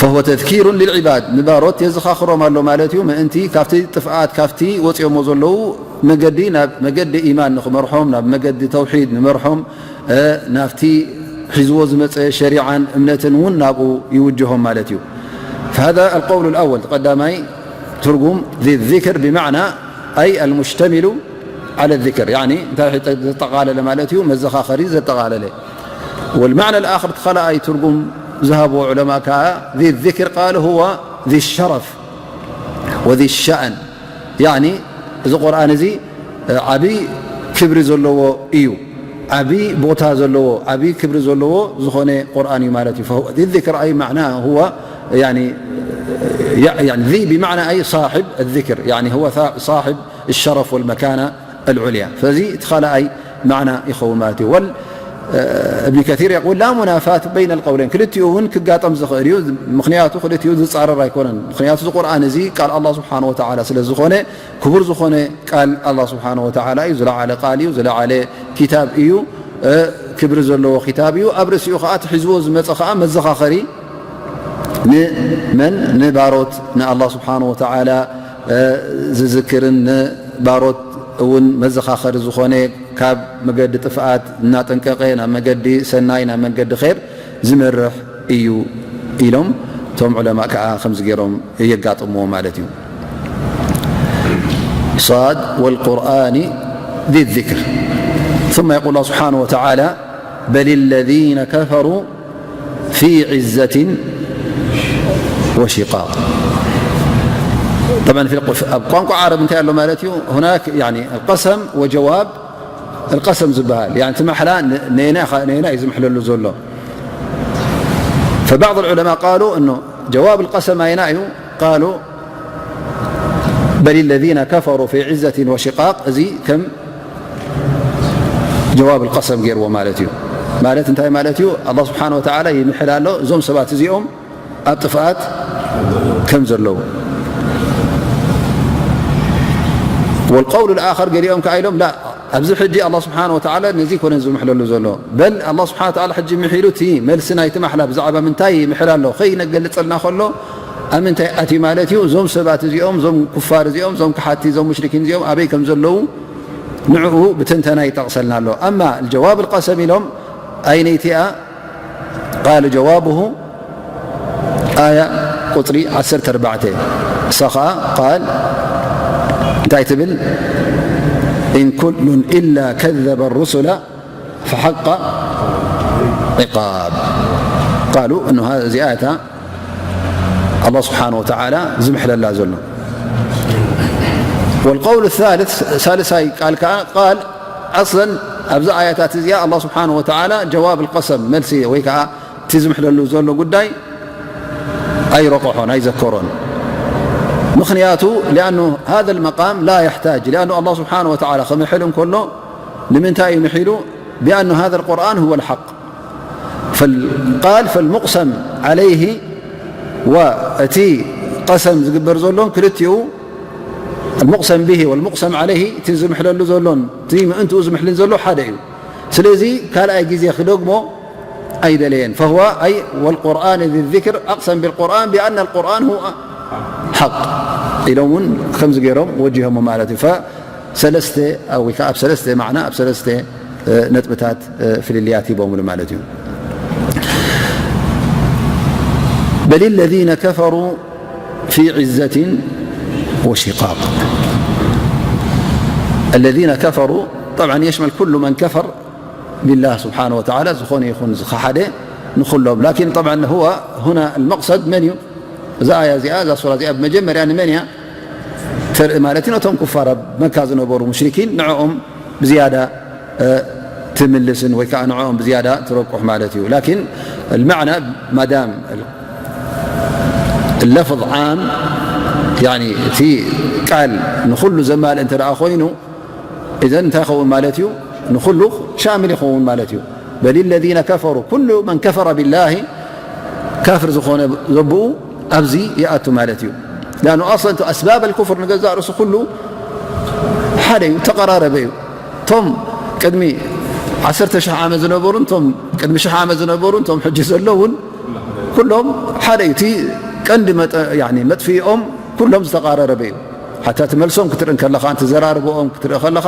فهو تذكير للعباد، ንባሮት የዘኻኽሮም ኣሎ ማለት እዩ። ምእንቲ ካብቲ ጥፍኣት፣ ካብቲ ወፂኦሞ ዘለዉ መገዲ ናብ መገዲ ኢማን ንኽመርሖም፣ ናብ መገዲ ተውሒድ ንመርሖም፣ እ፣ ናብቲ ሒዝዎ ዝመፀ ሸሪዓን እምነትን እውን ናብኡ ይውጅሆም ማለት እዩ። فهذا القول الأول، ቀዳማይ ትርጉም ذي الذكر بمعنى أي المشتمل على الذكر، يعني እንታይ ዘጠቓለለ ማለት እዩ? መዘኻኸሪ ዘጠቓለለ። والمعنى الآخر፣ እቲ ካልኣይ ትርጉም ዝሃብዎ ዑለማ ከዓ ذي الذكر قال هو ذي الشرف وذي الشأن، يعني እዚ ቁርኣን እዚ ዓቢ ክብሪ ዘለዎ እዩ። ዓቢ ቦታ ዘለዎ፣ ዓቢ ክብሪ ዘለዎ ዝኾነ ቁርኣን እዩ ማለት እዩ። فهو ذي الذكر أي معناه هو، يعني، يعني ذي بمعنى أي صاحب الذكر، يعني هو ثا-، صاحب الشرف والمكانة العليا። ስለዚ እቲ ካልኣይ ማዕና ይኸውን ማለት እዩ። ወል-፣ እብኒ ከሲር የቁል ላ ሙናፋት በይነ ልቀውለይን፣ ክልቲኡ እውን ክጋጠም ዝኽእል እዩ። ምኽንያቱ ክልቲኡ ዝፃረር ኣይኮነን። ምኽንያቱ እዚ ቁርኣን እዚ ቃል ኣላህ ስብሓነ ወተዓላ ስለ ዝኾነ፣ ክቡር ዝኾነ ቃል ኣላህ ስብሓነ ወተዓላ እዩ። ዝለዓለ ቃል እዩ፣ ዝለዓለ ኪታብ እዩ፣ እ፣ ክብሪ ዘለዎ ኪታብ እዩ። ኣብ ርእሲኡ ከዓ እቲ ሒዝዎ ዝመፀ ከዓ መዘኻኸሪ ንመን? ንባሮት ንኣላህ ስብሓነ ወተዓላ፣ እ፣ ዝዝክርን ንባሮት እውን መዘኻኸሪ ዝኾነ፣ ካብ መገዲ ጥፍኣት እናጠንቀቐ ናብ መገዲ ሰናይ፣ ናብ መገዲ ኸይር ዝመርሕ እዩ ኢሎም፣ እቶም ዑለማእ ከዓ ከምዚ ገይሮም የጋጥምዎ ማለት እዩ። صاد والقرآن ذي الذكر. ثم يقول الله سبحانه وتعالى: بل الذين كفروا في عزة وشقاق. طبعا في الق-، ኣብ ቋንቋ ዓረብ እንታይ ኣሎ ማለት እዩ? هناك يعني القسم وجواب القسم ዝበሃል፣ يعني እቲ ማሕላ ን-፣ ነየናይ ኸ-፣ ነየናይ እዩ ዝምሕለሉ ዘሎ። فبعض العلماء قالوا إنه ጀዋብ ቀሰም ኣይና እዩ? ቃሉ በል ለዚነ ከፈሩ ፊ ዒዘትን ወሽቃቅ፣ እዚ ከም ጀዋብ ቀሰም ገይርዎ ማለት እዩ። ማለት እንታይ ማለት እዩ? ኣላ ስብሓን ወተዓላ ይምሕል ኣሎ እዞም ሰባት እዚኦም ኣብ ጥፍኣት ከም ዘለዉ። ወልቀውሉ ልኣኸር ገሊኦም ከኣ ኢሎም ላ፣ ኣብዚ ሕጂ ኣላ ስብሓን ወተዓላ ነዚ ኮነ ዝምሕለሉ ዘሎ። በል ኣላ ስብሓን ወተዓላ ሕጂ ምሒሉ እቲ መልሲ ናይቲ ማሕላ ብዛዕባ ምንታይ ይምሕል ኣሎ ከይነገልጸልና ከሎ ኣብ ምንታይ ኣትዩ ማለት እዩ? እዞም ሰባት እዚኦም፣ እዞም ኩፋር እዚኦም፣ እዞም ክሓቲ፣ እዞም ሙሽሪኪን እዚኦም ኣበይ ከም ዘለዉ ንዕኡ ብትንተና ይጠቕሰልና ኣሎ። ኣማ ጀዋብ ቀሰም ኢሎም ኣይነይቲኣ ቃል ጀዋብሁ ኣያ ቁፅሪ ዓሰርተ ኣርባዕተ እሳ ኸዓ ቃል እንታይ ትብል? ኢን ኩሉን ኢላ ከዘበ ሩሱላ ፈሓቃ ዒቃብ። ቃሉ እንሃ እዚኣ እታ ኣላ ስብሓን ወተዓላ ዝምሕለላ ዘሎ። ወልቀውል ሳልስ፣ ሳልሳይ ቃል ከዓ ቃል ኣስለን ኣብዚ ኣያታት እዚኣ ኣላ ስብሓን ወተዓላ ጀዋብ ልቀሰም መልሲ ወይ ከዓ እቲ ዝምሕለሉ ዘሎ ጉዳይ ኣይረቆሖን ኣይዘከሮን። ምኽንያቱ ሊኣኑ ሃذ ልመቃም ላ የሕታጅ ሊኣኑ ኣላ ስብሓን ወተዓላ ክምሕል እንከሎ ንምንታይ እዩ ምሒሉ? ቢኣኑ ሃذ ልቁርኣን ሁወ ልሓቅ ቃል ፈልሙቅሰም ዓለይህ ወእቲ ቀሰም ዝግበር ዘሎን ክልቲኡ ልሙቅሰም ብሂ ወልሙቅሰም ዓለይህ እቲ ዝምሕለሉ ዘሎን እቲ ምእንትኡ ዝምሕልን ዘሎ ሓደ እዩ። ስለዚ ካልኣይ ግዜ ክደግሞ ኣይደለየን። ፈህዋ ኣይ ወልቁርኣን ዚ ዚክር ኣቅሰም ብልቁርኣን ቢኣና ልቁርኣን ሁወ ሓቅ ኢሎም እውን ከምዚ ገይሮም ወጂሆሞ ማለት እዩ። ሰለስተ ወይ ከዓ ኣብ ሰለስተ ማዕና ኣብ ሰለስተ ነጥብታት ፍልልያት ሂቦምሉ ማለት እዩ። በል ለዚነ ከፈሩ ፊ ዒዘትን ወሽቃቅ። ለዚነ ከፈሩ ጠብዓ የሽመል ኩሉ መን ከፈር ቢላህ ስብሓነ ወተዓላ ዝኾነ ይኹን ዝኸሓደ ንኹሎም። ላኪን ጠብዓ ሁወ ሁና ልመቅሰድ መን እዩ? እዛ ኣያ እዚኣ እዛ ሱራ እዚኣ ብመጀመርያ ንመን እያ ተርኢ ማለት እዩ? ነቶም ኩፋር ኣብ መካ ዝነበሩ ሙሽሪኪን ንዕኦም ብዝያዳ ትምልስን ወይ ከዓ ንዕኦም ብዝያዳ ትረቁሕ ማለት እዩ። ላኪን ልማዕና ማዳም ለፍዝ ዓም እቲ ቃል ንኩሉ ዘማልእ እንተ ደኣ ኮይኑ እዘን እንታይ ይኸውን ማለት እዩ? ንኹሉ ሻሚል ይኸውን ማለት እዩ። በል ለዚነ ከፈሩ ኩሉ መን ከፈረ ቢላሂ ካፍር ዝኾነ ዘብኡ ኣብዚ ይኣቱ ማለት እዩ። ሊኣኑ ኣስለን እቲ ኣስባብ ኣልኩፍር ንገዛእ ርእሱ ኩሉ ሓደ እዩ፣ ተቐራረበ እዩ። እቶም ቅድሚ ዓሰርተ ሽሕ ዓመት ዝነበሩን እቶም ቅድሚ ሽሕ ዓመት ዝነበሩን እቶም ሕጂ ዘለውን ኩሎም ሓደ እዩ። እቲ ቀንዲ መጠ- ያኒ መጥፍኢኦም ኩሎም ዝተቓረረበ እዩ። ሓታ እቲ መልሶም ክትርኢ ከለኻ፣ እቲ ዘራርብኦም ክትርኢ ከለኻ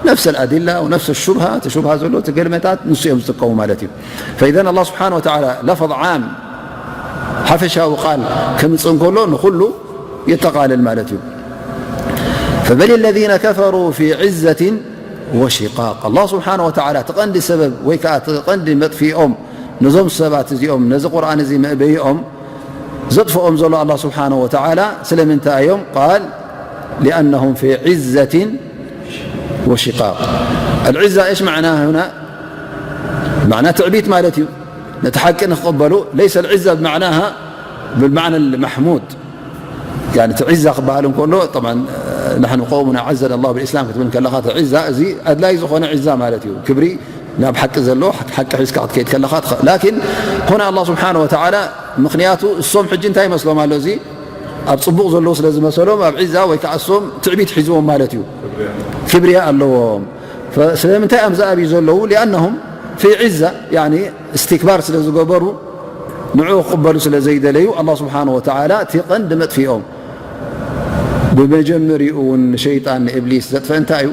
ነፍሰ ኣዲላ ወነፍሰ ሹብሃ፣ እቲ ሹብሃ ዘሎ እቲ ገልመታት ንሱ እዮም ዝጥቀሙ ማለት እዩ። ፈኢዘን ኣላህ ስብሓነ ወተዓላ ለፈዝ ዓም ሓፈሻዊ ቃል ከምፅእ እንከሎ ንኹሉ የጠቓልል ማለት እዩ። ፈበል ለዚነ ከፈሩ ፊ ዒዘትን ወሽቃቅ። ኣላህ ስብሓነ ወተዓላ እቲ ቀንዲ ሰበብ ወይ ከዓ እቲ ቀንዲ መጥፊኦም ነዞም ሰባት እዚኦም ነዚ ቁርኣን እዚ መእበይኦም ዘጥፍኦም ዘሎ ኣላህ ስብሓነ ወተዓላ ስለምንታይ እዮም? ቃል ሊኣነሁም ፊ ዒዘትን ወሽቃቅ። ኣልዒዛ እሽ ማዕና ሁና? ማዕና ትዕቢት ማለት እዩ። ነቲ ሓቂ ንክቕበሉ ለይሰ ልዒዛ ብማዕናሃ ብልማዕና ልማሕሙድ። ያኒ እቲ ዒዛ ክበሃል እንከሎ፣ ጠብዓን፣ ናሕኑ ቀውሙን ኣዓዘና ኣላሁ ብልእስላም ክትብል ከለኻ፣ እቲ ዒዛ እዚ ኣድላይ ዝኾነ ዒዛ ማለት እዩ። ክብሪ ናብ ሓቂ ዘሎ፣ ሓቂ ሒዝካ ክትከይድ ከለኻ ትኸ-፣ ላኪን ሆነ ኣላህ ስብሓነ ወተዓላ፣ ምኽንያቱ እሶም ሕጂ እንታይ ይመስሎም ኣሎ? እዚ ኣብ ጽቡቕ ዘለዉ ስለ ዝመሰሎም፣ ኣብ ዒዛ ወይ ከዓ እሶም ትዕቢት ሒዝዎም ማለት እዩ። ክብርያ ኣለዎም። ፈ-፣ ስለምንታይ እዮም ዝኣብዩ ዘለዉ? ሊኣነሁም ፊ ዒዛ፣ ያኒ እስትክባር ስለ ዝገበሩ፣ ንዕኡ ክቕበሉ ስለ ዘይደለዩ፣ ኣላህ ስብሓነ ወተዓላ እቲ ቀንዲ መጥፊኦም ብመጀመሪኡ እውን ንሸይጣን ንእብሊስ ዘጥፈ እንታይ እዩ?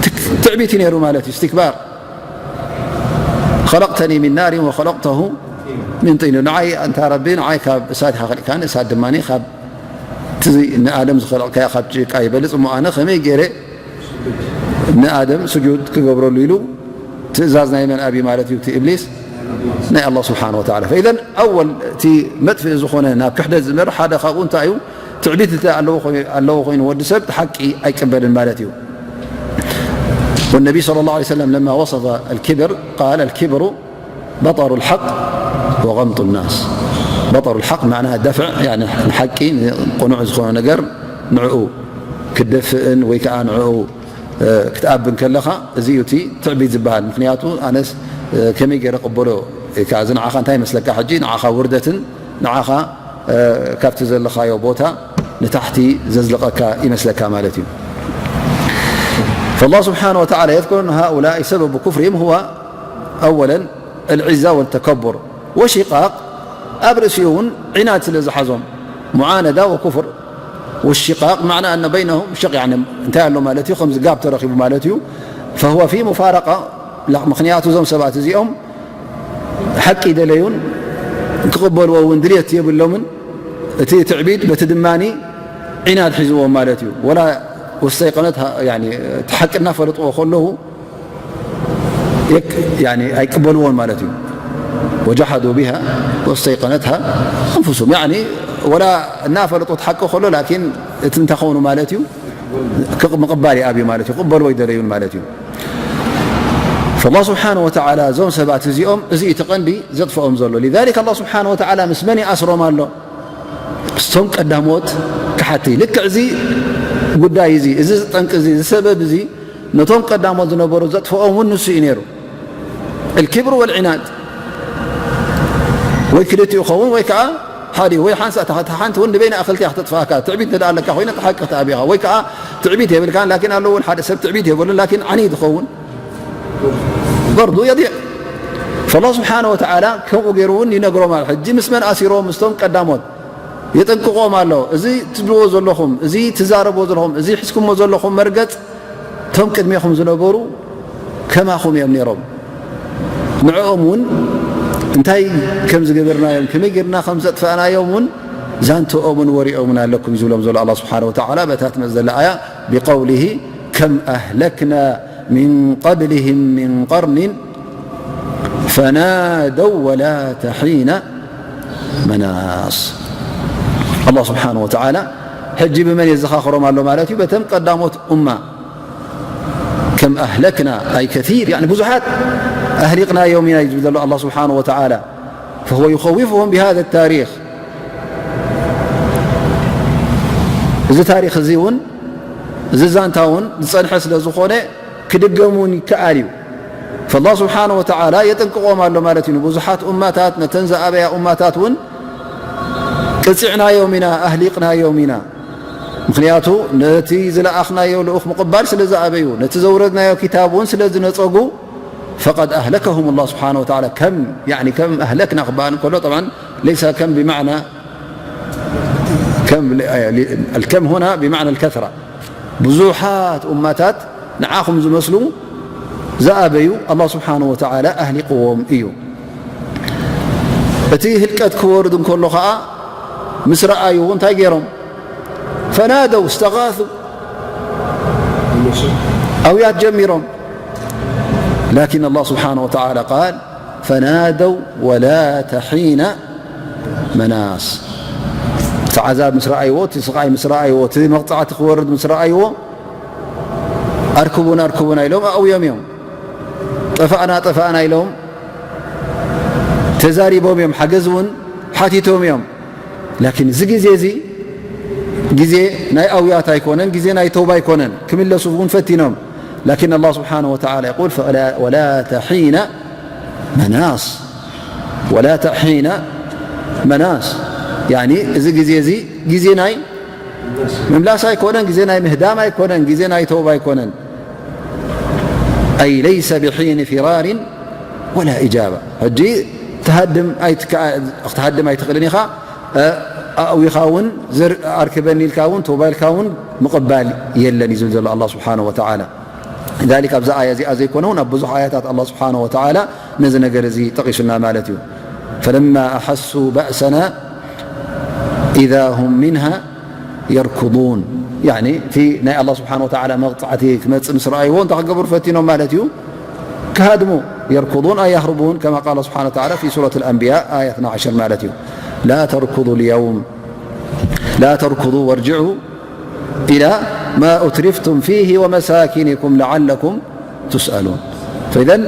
ትክ-፣ ትዕቢት እዩ ነይሩ ማለት እዩ፣ እስትክባር። ኸለቅተኒ ሚን ናሪን ወኸለቅተሁ ሚን ጢን። ንዓይ ኣንታ ረቢ፣ ንዓይ ካብ እሳት ኢኻ ኸሊቅካኒ፣ እሳት ድማ ካብ እቲ ንኣደም ዝኸለቕካዮ ካብ ጭቃ ይበልጽ እሞ ኣነ ከመይ ገይረ ንኣደም ስጁድ ክገብረሉ ኢሉ ትእዛዝ ናይ መን ኣብዩ ማለት እዩ? እቲ እብሊስ ናይ ኣላህ ስብሓነ ወተዓላ። ፈኢዘን ኣወል እቲ መጥፍኢ ዝኾነ ናብ ክሕደት ዝመርሕ ሓደ ካብኡ እንታይ እዩ? ትዕቢት እንተ ኣለዎ ኮይ-፣ ኣለዎ ኮይኑ ወዲ ሰብ ሓቂ ኣይቅበልን ማለት እዩ። والنبي صلى الله عليه وسلم لما وصف الكبر قال: الكبر بطر الحق وغمط الناس. በጠሩ ሓቅ ማዕና ደፍዕ፣ ንሓቂ፣ ንቕኑዕ ዝኾነ ነገር ንዕኡ ክትደፍእን ወይ ከዓ ንዕኡ ክትኣብን ከለኻ፣ እዚ እዩ እቲ ትዕቢት ዝበሃል። ምክንያቱ ኣነስ ከመይ ገይረ ቅበሎ፣ እዚ ንዓኻ እንታይ ይመስለካ? ሕጂ ንዓኻ ውርደትን ንዓኻ ካብቲ ዘለኻዮ ቦታ ንታሕቲ ዘዝልቐካ ይመስለካ ማለት እዩ። فالله سبحانه وتعالى يذكر أن هؤلاء سبب كفرهم هو أولا العزة والتكبر والشقاق، ኣብ ርእሲኡ እውን ዒናድ ስለ ዝሓዞም፣ معاندة وكفر والشقاق معنى أن بينهم شق، يعني እንታይ ኣሎ ማለት እዩ፣ ከምዚ ጋብ ተረኺቡ ማለት እዩ። فهو في مفارقة، ምክንያቱ እዞም ሰባት እዚኦም ሓቂ ደለዩን ክቕበልዎ እውን ድልየት የብሎምን። እቲ ትዕቢት በቲ ድማ ዒናድ ሒዝዎም ማለት እዩ። ወላ ወስተይቀነት እቲ ሓቂ እናፈለጥዎ ከለዉ ኣይቅበልዎን ማለት እዩ። وجحدوا بها واستيقنتها أنفسهم، ወላ እናፈለጡ ሓቂ ከሎ ላኪን እቲ እንተኾኑ ማለት እዩ ምቕባል ይኣብዩ ማለት እዩ፣ ክቕበልዎ ኣይደለዩን ማለት እዩ። فالله سبحانه وتعالى እዞም ሰባት እዚኦም እዚ እቲ ቀንዲ ዘጥፍኦም ዘሎ። لذلك الله سبحانه وتعالى ምስ መን ይኣስሮም ኣሎ? ምስቶም ቀዳሞት ክሓቲ። ልክዕ እዚ ጉዳይ እዚ፣ እዚ ጠንቂ እዚ፣ እዚ ሰበብ እዚ ነቶም ቀዳሞት ዝነበሩ ዘጥፍኦም እውን ንሱ እዩ ነይሩ። الكبر والعناد ወይ ክልቲኡ ይኸውን ወይ ከዓ ሓደ ወይ ሓንሳ፣ እታ ሓንቲ እውን ንበይና እኽልቲ እያ ክተጥፍኣካ። ትዕቢት እንተ ኣለካ ኮይነ እቲ ሓቂ ክትኣብኻ ወይ ከዓ ትዕቢት የብልካን ላኪን ኣለዎ እውን ሓደ ሰብ ትዕቢት የብሉን ላኪን ዓኒድ ይኸውን برضو يضيع. فالله سبحانه وتعالى ከምኡ ገይሩ እውን ይነግሮም ኣሎ። ሕጂ ምስ መን ኣሲሮም? ምስቶም ቀዳሞት የጠንቅቖም ኣሎ። እዚ ትብልዎ ዘለኹም፣ እዚ ትዛረብዎ ዘለኹም፣ እዚ ሒዝኩሞ ዘለኹም መርገጽ እቶም ቅድሜኹም ዝነበሩ ከማኹም እዮም ነይሮም። ንዕኦም እውን እንታይ ከም ዝገበርናዮም፣ ከመይ ጌርና ከም ዘጥፋእናዮም እውን ዛንትኦም እውን ወሬኦም እውን ኣለኩም ዝብሎም ዘሎ ኣላህ ስብሓነሁ ወተዓላ በታ ትመጽእ ዘላ ኣያ ብቀውሊሂ ከም ኣህለክና من قبلهم من قرن فنادوا ولا تحين مناص. ኣላህ ስብሓነሁ ወተዓላ ሕጂ ብመን የዘኻኽሮም ኣሎ ማለት እዩ? በተም ቀዳሞት ኡማ ከም ኣህለክና ኣይ ከሲር፣ ያኒ ብዙሓት ኣህሊቕናዮም ኢና እዩ ዝብል ዘሎ ኣላህ ስብሓነሁ ወተዓላ። فهو يخوفهم بهذا التاريخ. እዚ ታሪኽ እዚ እውን እዚ ዛንታ እውን ዝጸንሐ ስለ ዝኾነ ክድገም እውን ይከኣል እዩ። فالله سبحانه وتعالى የጠንቅቖም ኣሎ ማለት እዩ። ንብዙሓት ኡማታት፣ ነተን ዝኣበያ ኡማታት እውን ቅጺዕናዮም ኢና፣ ኣህሊቕናዮም ኢና። ምኽንያቱ ነቲ ዝለኣኽናዮ ልኡኽ ምቕባል ስለ ዝኣበዩ፣ ነቲ ዘውረድናዮ ኪታብ እውን ስለ ዝነጸጉ፣ فقد أهلكهم الله سبحانه وتعالى ከም፣ ያኒ ከም ኣህለክና ክበሃል እንከሎ፣ ጠብዓን ለይሰ ከም ብማዕና ከም፣ الكم هنا بمعنى الكثرة። ብዙሓት ኡማታት ንዓኹም ዝመስሉ ዝኣበዩ ኣላህ ስብሓነሁ ወተዓላ ኣህሊቕዎም እዩ። እቲ ህልቀት ክወርድ እንከሎ ኸዓ ምስ ረኣዩ እንታይ ገይሮም? فنادوا استغاثوا ኣውያት ጀሚሮም። لكن الله سبحانه وتعالى قال فنادوا ولا تحين مناص። እቲ ዓዛብ ምስ ረኣይዎ፣ እቲ ስቓይ ምስ ረኣይዎ፣ እቲ መቕጻዕቲ ክወርድ ምስ ረኣይዎ ኣርክቡና ኣርክቡና ኢሎም ኣእውዮም እዮም። ጠፋእና ጠፋእና ኢሎም ተዛሪቦም እዮም። ሓገዝ እውን ሓቲቶም እዮም። ላኪን እዚ ግዜ እዚ ግዜ ናይ ኣውያት ኣይኮነን፣ ግዜ ናይ ተውባ ኣይኮነን። ክምለሱ እውን ፈቲኖም። ላኪን ኣላህ ስብሓነሁ ወተዓላ የቁል ወላ ተሒነ መናስ፣ ወላ ተሒነ መናስ። ያኒ እዚ ግዜ እዚ ግዜ ናይ ምምላስ ኣይኮነን፣ ግዜ ናይ ምህዳም ኣይኮነን፣ ግዜ ናይ ተውባ ኣይኮነን። ኣይ ለይሰ ብሒን ፊራሪን ወላ ኢጃባ። ሕጂ ትሃድም ኣይትከኣ-፣ ክትሃድም ኣይትኽእልን ኢኻ። ኣእዊኻ እውን ዘር-፣ ኣርክበኒ ኢልካ እውን ተውባ ኢልካ እውን ምቕባል የለን እዩ ዝብል ዘሎ ኣላህ ስብሓነሁ ወተዓላ። ذلك ኣብዛ ኣያ እዚኣ ዘይኮነ እውን ኣብ ብዙሕ ኣያታት ኣላህ ስብሓነሁ ወተዓላ ነዚ ነገር እዚ ጠቒሱልና ማለት እዩ። ፈለማ ኣሐሱ ባእሰና ኢዛ ሁም ሚንሃ የርኩዱን። ያኒ እቲ ናይ ኣላህ ስብሓነሁ ወተዓላ መቕጻዕቲ ክመጽእ ምስ ረኣይዎ እንታይ ክገብሩ ፈቲኖም ማለት እዩ? ክሃድሙ። የርኩዱን ኣይ የህርቡን ከማ ቃለ ስብሓነሁ ወተዓላ ፊ ሱረት ኣልኣንብያ ኣያ እትና ዓሸር ማለት እዩ። ላ ተርኩዱ ልየውም ላ ተርኩዱ ወርጅዑ ኢላ ማ ኡትሪፍቱም ፊሂ ወመሳኪኒኩም ለዓለኩም ቱስኣሉን። ፈኢዘን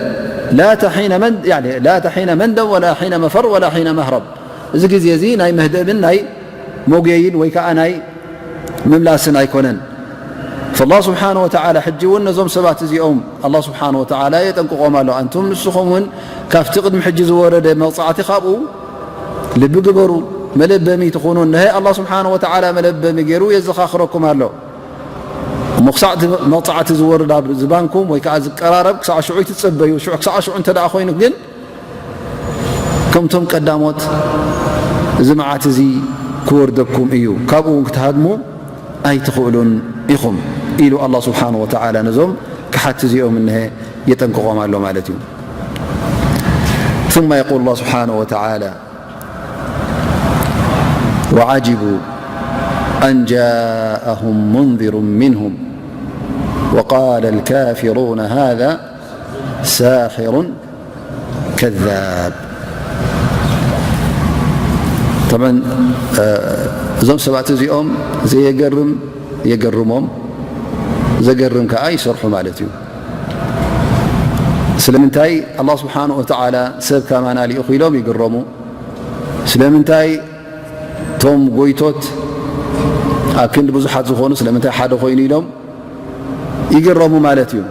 ላ ተሒነ መን-፣ ያኒ ላ ተሒነ መንደም ወላ ሒነ መፈር ወላ ሒነ መህረብ። እዚ ግዜ እዚ ናይ መህደብን ናይ መጉየይን ወይ ከዓ ናይ ምምላስን ኣይኮነን። فالله سبحانه وتعالى ሕጂ እውን ነዞም ሰባት እዚኦም ኣላህ ስብሓነ ወተዓላ የጠንቅቖም ኣሎ። ኣንቱም ንስኹም እውን ካብቲ ቅድሚ ሕጂ ዝወረደ መቕጻዕቲ ካብኡ ልቢ ግበሩ፣ መለበሚ ትኹኑ። እነሀ ኣላህ ስብሓነ ወተዓላ መለበሚ ገይሩ የዘኻኽረኩም ኣሎ። እሞ ክሳዕ እቲ መቕጻዕቲ ዝወርድ ኣብ ዝባንኩም ወይ ከዓ ዝቀራረብ ክሳዕ ሽዑ ይትጸበዩ። ሽዑ ክሳዕ ሽዑ እንተ ደኣ ኮይኑ ግን ከምቶም ቀዳሞት እዚ መዓት እዚ ክወርደኩም እዩ፣ ካብኡ እውን ክትሃድሙ ኣይትኽእሉን ኢኹም ኢሉ ኣላህ ስብሓነ ወተዓላ ነዞም ክሓት እዚኦም እንሀ የጠንቅቖም ኣሎ ማለት እዩ። ثم يقول الله سبحانه وتعالى: وعجبوا أن جاءهم منذر منهم وقال الكافرون هذا ساحر كذاب. طبعا እዞም ሰባት እዚኦም ዘየገርም የገርሞም፣ ዘገርም ከዓ ይሰርሑ ማለት እዩ። ስለምንታይ ኣላህ ስብሓንሁ ወተዓላ ሰብ ከማና ልኢኹ ኢሎም ይግረሙ። ስለምንታይ እቶም ጎይቶት ኣብ ክንዲ ብዙሓት ዝኾኑ ስለምንታይ ሓደ ኮይኑ ኢሎም ይግረሙ ማለት እዩ።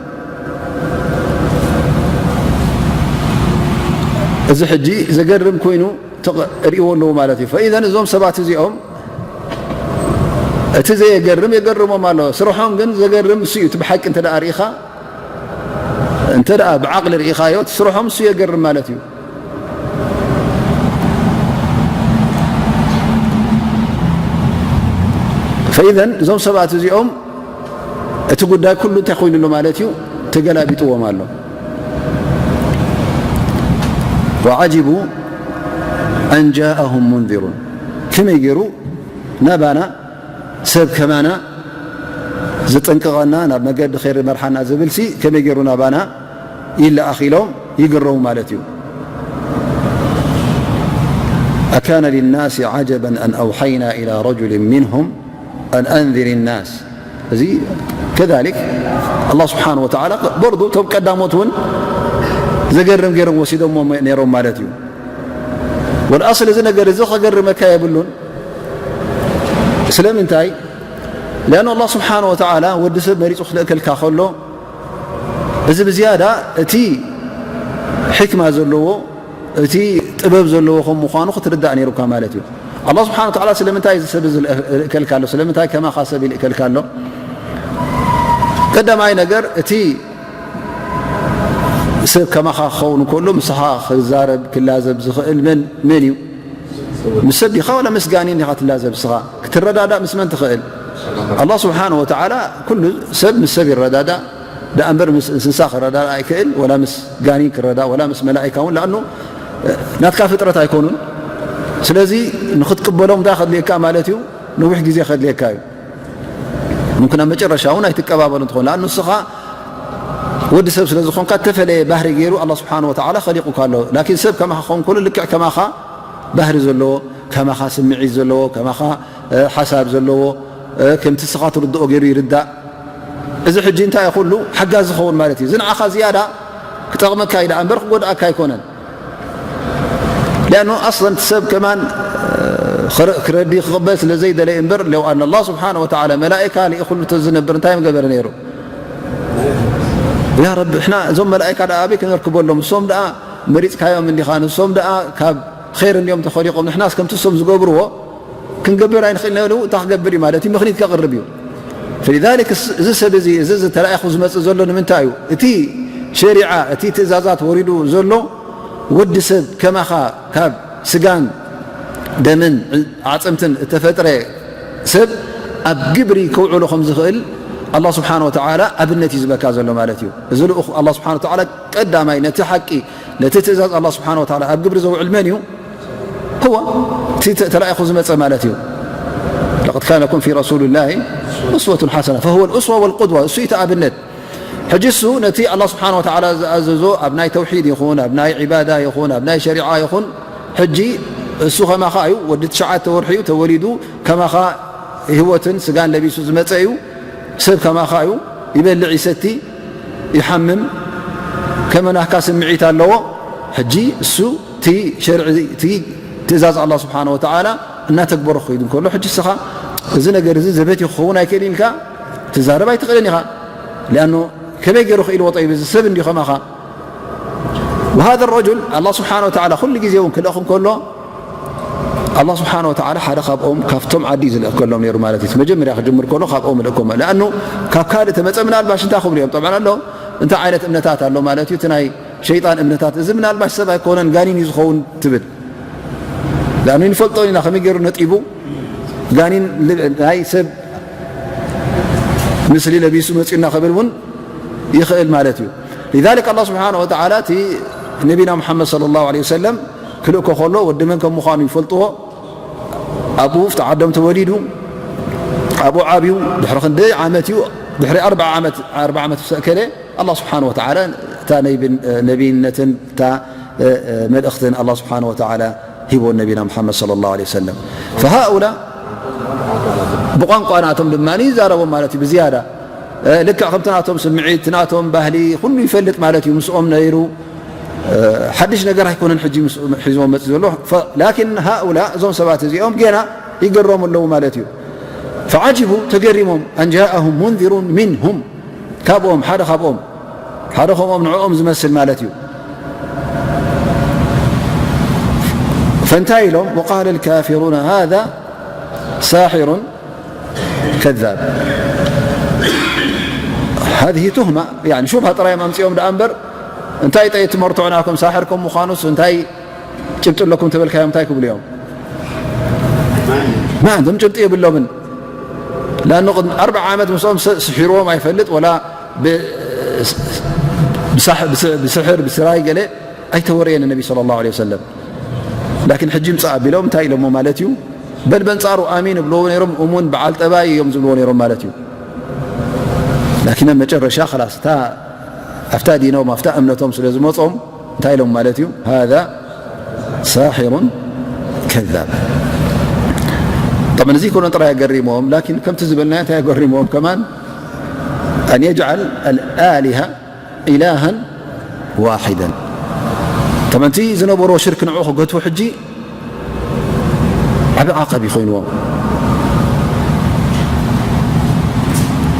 እዚ ሕጂ ዘገርም ኮይኑ ርእዎ ኣለዎ ማለት እዩ። ፈኢዘን እዞም ሰባት እዚኦም እቲ ዘየገርም የገርሞም ኣሎ። ስርሖም ግን ዘገርም እሱ እዩ። እቲ ብሓቂ እንተ ደኣ ርኢኻ፣ እንተ ደኣ ብዓቕሊ ርኢኻዮ፣ እቲ ስርሖም እሱ የገርም ማለት እዩ። ፈኢዘን እዞም ሰባት እዚኦም እቲ ጉዳይ ኩሉ እንታይ ኮይኑ ኣሎ ማለት እዩ? ተገላቢጥዎም ኣሎ። وعجبوا أن جاءهم منذر ከመይ ገይሩ ናባና ሰብ ከማና ዘጠንቅቐና ናብ መገዲ ኸይሪ መርሓና ዝብልሲ ከመይ ገይሩ ናባና ይለኣኽ ኢሎም ይግረሙ ማለት እዩ። أكان للناس عجبا أن أوحينا إلى رجل منهم أن أنذر الناس እዚ كذلك ኣላህ ስብሓን ወተዓላ በርዱ እቶም ቀዳሞት እውን ዘገርም ገይሮም ወሲዶሞ ነይሮም ማለት እዩ። ወልኣስል እዚ ነገር እዚ ከገርመካ የብሉን። ስለምንታይ? ሊኣኑ ኣላህ ስብሓን ወተዓላ ወዲ ሰብ መሪፁ ክልእከልካ ከሎ እዚ ብዝያዳ እቲ ሕክማ ዘለዎ እቲ ጥበብ ዘለዎ ከም ምዃኑ ክትርዳእ ነይሩካ ማለት እዩ። ኣላህ ስብሓን ወተዓላ ስለምንታይ እዚ ሰብ እዚ ይልእከልካ ኣሎ? ስለምንታይ ከማኻ ሰብ ይልእከልካ ኣሎ? ቀዳማይ ነገር እቲ ሰብ ከማኻ ክኸውን እንከሎ ምሳኻ ክዛረብ ክላዘብ ዝኽእል መን መን እዩ? ምስ ሰብ ዲኻ ወላ ምስ ጋኒን ዲኻ ትላዘብ? ንስኻ ክትረዳዳእ ምስ መን ትኽእል? ኣላህ ስብሓን ወተዓላ ኩሉ ሰብ ምስ ሰብ ይረዳዳእ ደኣ እምበር ምስ እንስሳ ክረዳዳእ ኣይክእል፣ ወላ ምስ ጋኒን ክረዳእ፣ ወላ ምስ መላኢካ እውን፣ ለኣኑ ናትካ ፍጥረት ኣይኮኑን። ስለዚ ንኽትቅበሎም እንታይ ከድልየካ ማለት እዩ? ነዊሕ ግዜ ከድልየካ እዩ። ምምክን ኣብ መጨረሻ እውን ኣይትቀባበሉን ትኾን። ለኣኑ ንስኻ ወዲ ሰብ ስለ ዝኾንካ እተፈለየ ባህሪ ገይሩ ኣላህ ስብሓን ወተዓላ ኸሊቑካ ኣሎ። ላኪን ሰብ ከማኻ ክኸውን ከሎ ልክዕ ከማኻ ባህሪ ዘለዎ፣ ከማኻ ስምዒት ዘለዎ፣ ከማኻ ሓሳብ ዘለዎ፣ ከምቲ ንስኻ ትርድኦ ገይሩ ይርዳእ። እዚ ሕጂ እንታይ እዩ? ኩሉ ሓጋዚ ዝኸውን ማለት እዩ። እዚ ንዓኻ ዝያዳ ክጠቕመካ እዩ ደኣ እምበር ክጎድኣካ ኣይኮነን። ሊኣኑ ኣስለን እቲ ሰብ ከማን ክረዲ ክቕበል ስለ ዘይደለየ እምበር፣ ለው ኣን ኣላህ ስብሓነ ወተዓላ መላኢካ ልኢኹሉ ተዝነብር እንታይ ምገበረ ነይሩ? ያ ረቢ፣ እሕና እዞም መላኢካ ደኣ ኣበይ ክነርክበሎም? እሶም ደኣ መሪፅካዮም እንዲኻ፣ ንሶም ደኣ ካብ ኸይር እንዲዮም ተኸሊቖም፣ ንሕናስ ከምቲ እሶም ዝገብርዎ ክንገብር ኣይንኽእል ነሉ። እንታይ ክገብር እዩ ማለት እዩ? ምኽኒት ከቕርብ እዩ። فلذلك እዚ ሰብ እዚ፣ እዚ ተላኢኹ ዝመጽእ ዘሎ ንምንታይ እዩ? እቲ ሸሪዓ፣ እቲ ትእዛዛት ወሪዱ ዘሎ ወዲ ሰብ ከማኻ ካብ ስጋን ደምን ዓጽምትን እተፈጥረ ሰብ ኣብ ግብሪ ከውዕሎ ከም ዝኽእል ኣላህ ስብሓነ ወተዓላ ኣብነት እዩ ዝበካ ዘሎ ማለት እዩ። እዚ ልኡኽ ኣላህ ስብሓነ ወተዓላ ቀዳማይ ነቲ ሓቂ፣ ነቲ ትእዛዝ ኣላህ ስብሓነ ወተዓላ ኣብ ግብሪ ዘውዕል መን እዩ? هو እቲ ተላኢኹ ዝመጸ ማለት እዩ። لقد كان لكم في رسول الله أسوة حسنة، فهو الأسوة والقدوة፣ እሱ እዩ እቲ ኣብነት። ሕጂ እሱ ነቲ ኣላህ ስብሓነ ወተዓላ ዝኣዘዞ ኣብ ናይ ተውሒድ ይኹን፣ ኣብ ናይ ዒባዳ ይኹን፣ ኣብ ናይ ሸሪዓ ይኹን፣ ሕጂ እሱ ከማኻ እዩ፣ ወዲ ትሽዓተ ወርሒ እዩ ተወሊዱ፣ ከማኻ ህይወትን ስጋን ለቢሱ ዝመጸ እዩ። ሰብ ከማኻ እዩ፣ ይበልዕ ይሰቲ ይሓምም፣ ከመ ናህካ ስምዒት ኣለዎ። ሕጂ እሱ እቲ ሸርዒ እቲ ትእዛዝ ኣላህ ስብሓነ ወተዓላ እናተግበሮ ክኸይድ እንከሎ፣ ሕጂ እስኻ እዚ ነገር እዚ ዘበት እዩ ክኸውን ኣይክእልን ኢልካ ትዛረብ ኣይትኽእልን ኢኻ። ሊኣኖ ከመይ ገይሩ ክኢልዎ ጠይብ፣ እዚ ሰብ እንዲዩ ከማኻ። ወሃذ ረጁል ኣላህ ስብሓነ ወተዓላ ኩሉ ግዜ እውን ክልእኽ እንከሎ፣ ኣላህ ስብሓነ ወተዓላ ሓደ ካብኦም ካብቶም ዓዲ እዩ ዝልእከሎም ነይሩ ማለት እዩ። መጀመርያ ክጅምር ከሎ ካብኦም ልእከሞ። ሊኣኑ ካብ ካልእ ተመፀ ምናልባሽ እንታይ ክብሉ እዮም? ጠብዓን ኣሎ እንታይ ዓይነት እምነታት ኣሎ ማለት እዩ። እቲ ናይ ሸይጣን እምነታት፣ እዚ ምናልባሽ ሰብ ኣይኮነን ጋኒን እዩ ዝኸውን ትብል። ሊኣኑ ይንፈልጦ ኢና ከመይ ገይሩ ነጢቡ ጋኒን ል-፣ ናይ ሰብ ምስሊ ለቢሱ መፂኡና ክብል እውን ይኽእል ማለት እዩ። ሊዛሊክ ኣላህ ስብሓነ ወተዓላ እቲ ነቢና ሙሓመድ ሰለላሁ ዐለይሂ ወሰለም ክልእኮ ከሎ ወዲ መን ከም ምዃኑ ይፈልጥዎ። ኣብኡ ኣብቲ ዓዶም ተወሊዱ፣ ኣብኡ ዓብዩ። ድሕሪ ክንደይ ዓመት እዩ? ድሕሪ ኣርብዓ ዓመት፣ ኣርብዓ ዓመት ምስ ኣከለ ኣላህ ስብሓነ ወተዓላ እታ ነይብን-፣ ነቢይነትን እታ፣ እ፣ እ፣ መልእኽትን ኣላህ ስብሓነ ወተዓላ ሂቦ ነቢና ሙሓመድ ሰለላሁ ዐለይሂ ወሰለም። ፈሃኡላ ብቋንቋ ናቶም ድማ ይዛረቦም ማለት እዩ ብዝያዳ። እ፣ ልክዕ ከምቲ ናቶም ስምዒት፣ ናቶም ባህሊ ኩሉ ይፈልጥ ማለት እዩ። ምስኦም ነይሩ፣ እ፣ ሓድሽ ነገር ኣይኮነን ሕጂ ምስ-፣ ሒዝዎም መጽእ ዘሎ። ፈ-፣ ላኪን ሃኡላ እዞም ሰባት እዚኦም ጌና ይገረሙ ኣለዉ ማለት እዩ። ፈዓጅቡ ተገሪሞም ኣን ጃኣሁም ሙንዚሩን ሚንሁም ካብኦም ሓደ ካብኦም ሓደ ከምኦም ንዕኦም ዝመስል ማለት እዩ። ፈእንታይ ኢሎም? ወቃለ ልካፊሩነ ሃዛ ሳሒሩን ከዛብ። ሃዚህ ቱህማ፣ ያኒ ሹብሃ ጥራይ እዮም ኣምፅኦም ደኣ እምበር እንታይ ጠየት ትመርትዑና ከም ሳሕር ከም ምዃኑስ እንታይ ጭብጢ ኣለኩም ተበልካዮም እንታይ ክብሉ እዮም? ማ፣ እዞም ጭብጢ የብሎምን። ላኣኑ ቅድሚ ኣርብዓ ዓመት ምስኦም ስ-፣ ስሒርዎም ኣይፈልጥ ወላ ብ-፣ ብሳሕ-፣ ብስ-፣ ብስሕር ብስራይ ገለ ኣይተወረየን ነቢ ሰለላሁ ዐለይሂ ወሰለም። ላኪን ሕጂ ምጻእ ኣቢሎም እንታይ ኢሎሞ ማለት እዩ? በል በንጻሩ ኣሚን ይብልዎ ነይሮም፣ እሙን በዓል ጠባይ እዮም ዝብልዎ ነይሮም ማለት እዩ። ላኪን ኣብ መጨረሻ ኸላስ እታ፣ ኣብታ ዲኖም ኣብታ እምነቶም ስለ ዝመጾም እንታይ ኢሎም ማለት እዩ? ሃዛ ሳሒሩን ከዛብ። ጠብዓን እዚ ይኮነ ጥራይ ኣገሪሞም፣ ላኪን ከምቲ ዝበልና እንታይ ኣገሪሞም ከማን? ኣን የጅዓል ኣልኣሊሃ ኢላሃን ዋሒደን። ጠብዓን እቲ ዝነበሮ ሽርክ ንዕኡ ክገትዎ ሕጂ ዓቢ ዓቐብ ይኾይንዎም።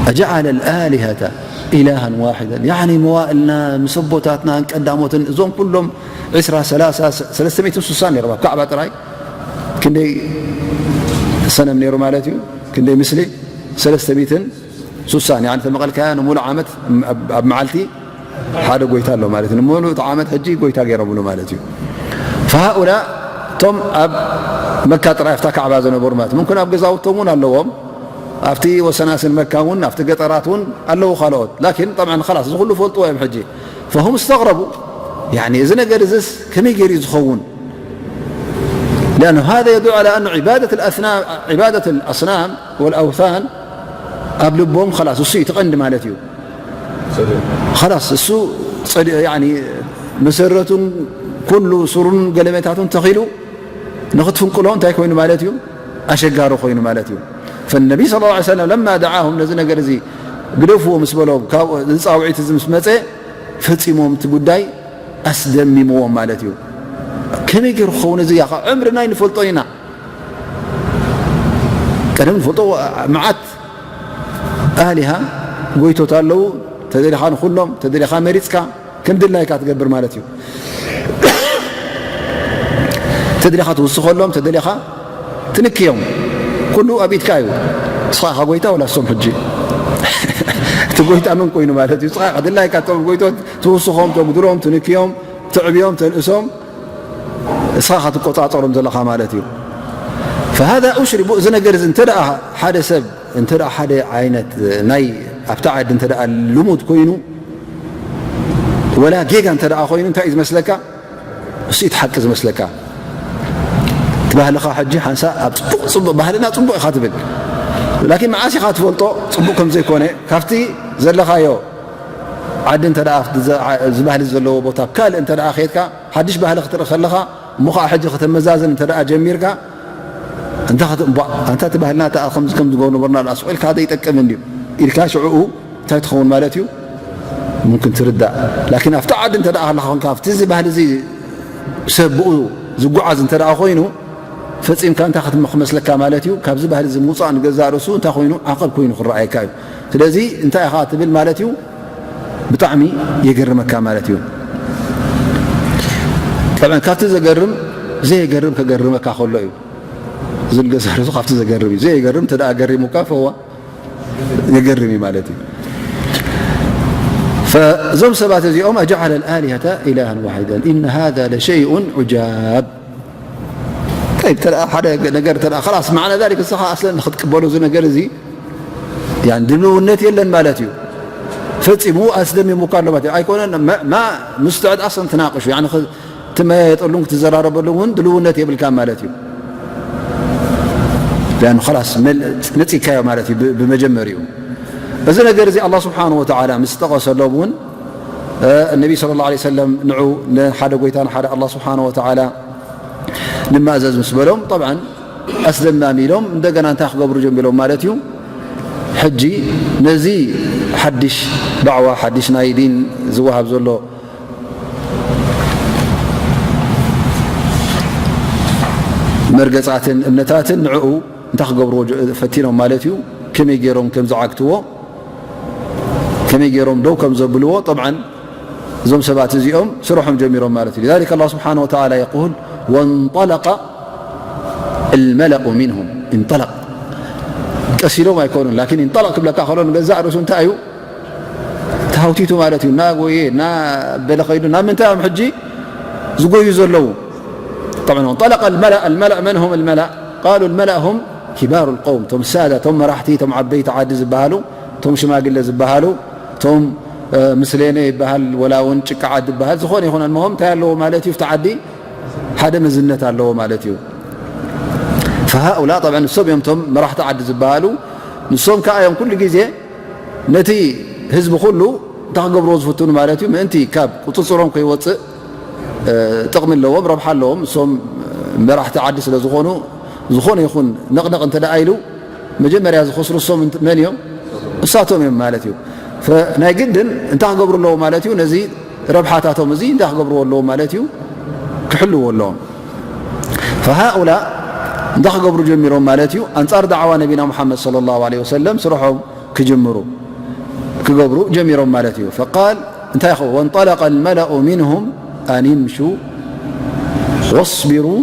ኣጀዓለ ኣልኣሊሀተ ኢላሃን ዋሒደን፣ ያዕኒ መዋእልና ምስ ኣቦታትናን ቀዳሞትን እዞም ኩሎም ዕስራ፣ ሰላሳ፣ ሰለስተ ሚእትን ስሳን ነይሮም ኣብ ካዕባ ጥራይ። ክንደይ ሰነም ነይሩ ማለት እዩ? ክንደይ ምስሊ? ሰለስተ ሚእትን ስሳን፣ ያኒ ተመቐልካያ ንሙሉእ ዓመት ኣብ፣ ኣብ መዓልቲ ሓደ ጎይታ ኣሎ ማለት እዩ። ንሙሉእ እቲ ዓመት ሕጂ ጎይታ ገይሮምሉ ማለት እዩ። ፈሃኡላ እቶም ኣብ መካ ጥራይ ኣብታ ካዕባ ዝነበሩ ማለት እዩ። ምምኩን ኣብ ገዛውቶም እውን ኣለዎም፣ ኣብቲ ወሰናስን መካ እውን ኣብቲ ገጠራት እውን ኣለዉ ካልኦት። ላኪን ጠብዓን ኸላስ እዚ ኩሉ ፈልጥዎ እዮም ሕጂ። ፈሁም እስተግረቡ፣ ያኒ እዚ ነገር እዚስ ከመይ ገይሩ እዩ ዝኸውን? ሊኣኑ ሃዛ የዱሉ ዐላ ኣኑ ዒባደት ኣልኣስና-፣ ዒባደት ኣልኣስናም ወልኣውታን ኣብ ልቦም ኸላስ እሱ እዩ እቲ ቀንዲ ማለት እዩ። ኸላስ እሱ ጸዲ-፣ ያኒ መሰረቱን ኩሉ ሱሩን ገለመታቱን ተኺሉ ንኽትፍንቅሎ እንታይ ኮይኑ ማለት እዩ? ኣሸጋሪ ኮይኑ ማለት እዩ። ፈነቢ ሰለላሁ ዐለይሂ ወሰለም ለማ ደዓሁም ነዚ ነገር እዚ ግደፍዎ ምስ በሎም፣ ካብኡ እዚ ጻውዒት እዚ ምስ መጸ ፈጺሞም እቲ ጉዳይ ኣስደሚምዎም ማለት እዩ። ከመይ ገይሩ ክኸውን እዚ? ያኻ ዕምርና ኣይንፈልጦን ኢና። ቀደም ንፈልጦ መዓት ኣሊሃ ጎይቶት ኣለዉ። ተደሊኻ ንኹሎም፣ ተደሊኻ መሪጽካ ከም ድላይካ ትገብር ማለት እዩ። ተደሊኻ ትውስኸሎም፣ ተደሊኻ ትንክዮም። ኩሉ ኣብ ኢድካ እዩ። ንስኻ ኢኻ ጎይታ ወላ እሶም ሕጂ? እቲ ጎይታ መን ኮይኑ ማለት እዩ? ንስኻ ኢኻ ድላይካ እቶም ጎይቶት ትውስኾም፣ ተጉድሎም፣ ትንክዮም፣ ትዕብዮም፣ ተንእሶም፣ ንስኻ ኢኻ ትቆጻጸሮም ዘለኻ ማለት እዩ። ፈሃዛ ኡሽሪቡ፣ እዚ ነገር እዚ እንተ ደኣ ሓደ ሰብ፣ እንተ ደኣ ሓደ ዓይነት ናይ ኣብታ ዓዲ እንተ ደኣ ልሙድ ኮይኑ፣ ወላ ጌጋ እንተ ደኣ ኮይኑ፣ እንታይ እዩ ዝመስለካ? እሱ እዩ እቲ ሓቂ ዝመስለካ። እቲ ባህልኻ ሕጂ ሓንሳእ ኣብ ጽቡቕ፣ ጽቡቕ፣ ባህልና ጽቡቕ ኢኻ ትብል። ላኪን መዓስ ኢኻ ትፈልጦ ጽቡቕ ከም ዘይኮነ? ካብቲ ዘለኻዮ ዓዲ እንተ ደኣ፣ እዚ ባህሊ ዘለዎ ቦታ፣ ካልእ እንተ ደኣ ኸይድካ፣ ሓድሽ ባህሊ ክትርኢ ከለኻ፣ እሞ ኸዓ ሕጂ ከተመዛዝን እንተ ደኣ ጀሚርካ፣ እንተ ኸት-፣ እምቧእ፣ ኣንታ እቲ ባህልና፣ እታ ከምዚ፣ ከምዚ ዝገብሩ ነበርና፣ ደኣ ስቕ ኢልካ ዘይጠቅም እንድዩ ኢልካ፣ ሽዕኡ እንታይ ትኸውን ማለት እዩ? ሙምክን ትርዳእ። ላኪን ኣብቲ ዓዲ እንተ ደኣ ከለኻ፣ ኮንካ ኣብቲ እዚ ባህሊ እዚ ሰብ ብኡ ዝጓዓዝ እንተ ደኣ ኮይኑ፣ ፈጺምካ እንታይ ክትም-፣ ክመስለካ ማለት እዩ? ካብዚ ባህሊ እዚ ምውጻእ ንገዛእ ርእሱ እንታይ ኮይኑ? ዓቐብ ኮይኑ ክረኣየካ እዩ። ስለዚ እንታይ ኢኻ ትብል ማለት እዩ? ብጣዕሚ የገርመካ ማለት እዩ። ጠብዐን ካብቲ ዘገርም፣ ዘየገርም ከገርመካ ከሎ እዩ። እዚ ንገዛእ ርእሱ ካብቲ ዘገርም እዩ። ዘየገርም እንተ ደኣ ገሪሙካ፣ ፈዋ የገርም እዩ ማለት እዩ። ፈ-፣ እዞም ሰባት እዚኦም، أجعل الآلهة إلها واحدا إن هذا لشيء عجاب. ጠይብ፣ ተደኣ ሓደ ነገር ተደኣ፣ خلاص، معنى ذلك ንስኻ ኣስለን ንኽትቅበሎ እዚ ነገር እዚ፣ ያን ድልውነት የለን ማለት እዩ። ፈጺሙ ኣስደሚሙካ ኣሎ ማለት እዩ። ኣይኮነን፣ ማ፣ ማ፣ ምስትዕድ ኣስለን ትናቅሹ፣ ያኒ፣ ኽ-፣ ትመያየጠሉን ክትዘራረበሉን እውን ድልውነት የብልካ ማለት እዩ። ያን خلاص መል-፣ ነጺካዮ ማለት እዩ ብ-፣ ብመጀመሪኡ። እዚ ነገር እዚ ኣላህ ስብሓነሁ ወተዓላ ምስ ጠቐሰሎም እውን፣ እ፣ ነቢ ሰለላሁ ዐለይሂ ወሰለም ንዑ ንሓደ ጎይታ ንሓደ ኣላህ ስብሓነሁ ወተዓላ ንማእዘዝ ምስ በሎም፣ ጠብዓን ኣስደማሚሎም እንደገና እንታይ ክገብሩ ጀሚሮም ማለት እዩ? ሕጂ ነዚ ሓድሽ ዳዕዋ፣ ሓድሽ ናይ ዲን ዝወሃብ ዘሎ መርገጻትን እምነታትን ንዕኡ እንታይ ክገብርዎ ጀ-፣ ፈቲኖም ማለት እዩ? ከመይ ገይሮም ከም ዝዓግትዎ፣ ከመይ ገይሮም ደው ከም ዘብልዎ፣ ጠብዓን እዞም ሰባት እዚኦም ስርሖም ጀሚሮም ማለት እዩ። لذلك الله سبحانه وتعالى يقول: وانطلق الملأ منهم. انطلق ቀስ ኢሎም ኣይኮኑን፣ ላኪን انطلق ክብለካ ከሎ ንገዛእ ርእሱ እንታይ እዩ? ተሃውቲቱ ማለት እዩ። እናጎየ፣ እናበለ ከይዱ፣ ናብ ምንታይ እዮም ሕጂ ዝጎዩ ዘለዉ? طبعا، وانطلق الملأ، الملأ من هم الملأ؟ قالوا الملأ هم كبار القوم، እቶም ሳዳ፣ እቶም መራሕቲ፣ እቶም ዓበይቲ ዓዲ ዝበሃሉ፣ እቶም ሽማግለ ዝበሃሉ፣ እቶም፣ እ፣ ምስሌነ ይበሃል፣ ወላ እውን ጭቃ ዓዲ ይበሃል፣ ዝኾነ ይኹን፣ المهم እንታይ ኣለዎ ማለት እዩ? ኣብቲ ዓዲ ሓደ መዝነት ኣለዎ ማለት እዩ። فهؤلاء طبعا ንሶም እዮም እቶም መራሕቲ ዓዲ ዝበሃሉ። ንሶም ከኣ እዮም ኩሉ ግዜ ነቲ ህዝቢ ኩሉ እንታይ ክገብርዎ ዝፍትኑ ማለት እዩ? ምእንቲ ካብ ቁጽጽሮም ከይወጽእ፣ እ፣ ጥቕሚ ኣለዎም፣ ረብሓ ኣለዎም። እሶም መራሕቲ ዓዲ ስለ ዝኾኑ፣ ዝኾነ ይኹን ነቕነቕ እንተ ደኣ ኢሉ፣ መጀመርያ ዝኸስሩ እሶም እንት-፣ መን እዮም? እሳቶም እዮም ማለት እዩ። ፈ-፣ ናይ ግድን እንታይ ክገብሩ ኣለዎም ማለት እዩ? ነዚ ረብሓታቶም እዚ እንታይ ክገብርዎ ኣለዎም ማለት እዩ? ክሕልዎ ኣለዎም። فهؤلاء እንታይ ክገብሩ ጀሚሮም ማለት እዩ? ኣንጻር ዳዕዋ ነቢና ሙሓመድ ሰለላሁ ዐለይሂ ወሰለም ስርሖም ክጅምሩ፣ ክገብሩ ጀሚሮም ማለት እዩ። فقال እንታይ ይኸው؟ وانطلق الملأ منهم أن امشوا واصبروا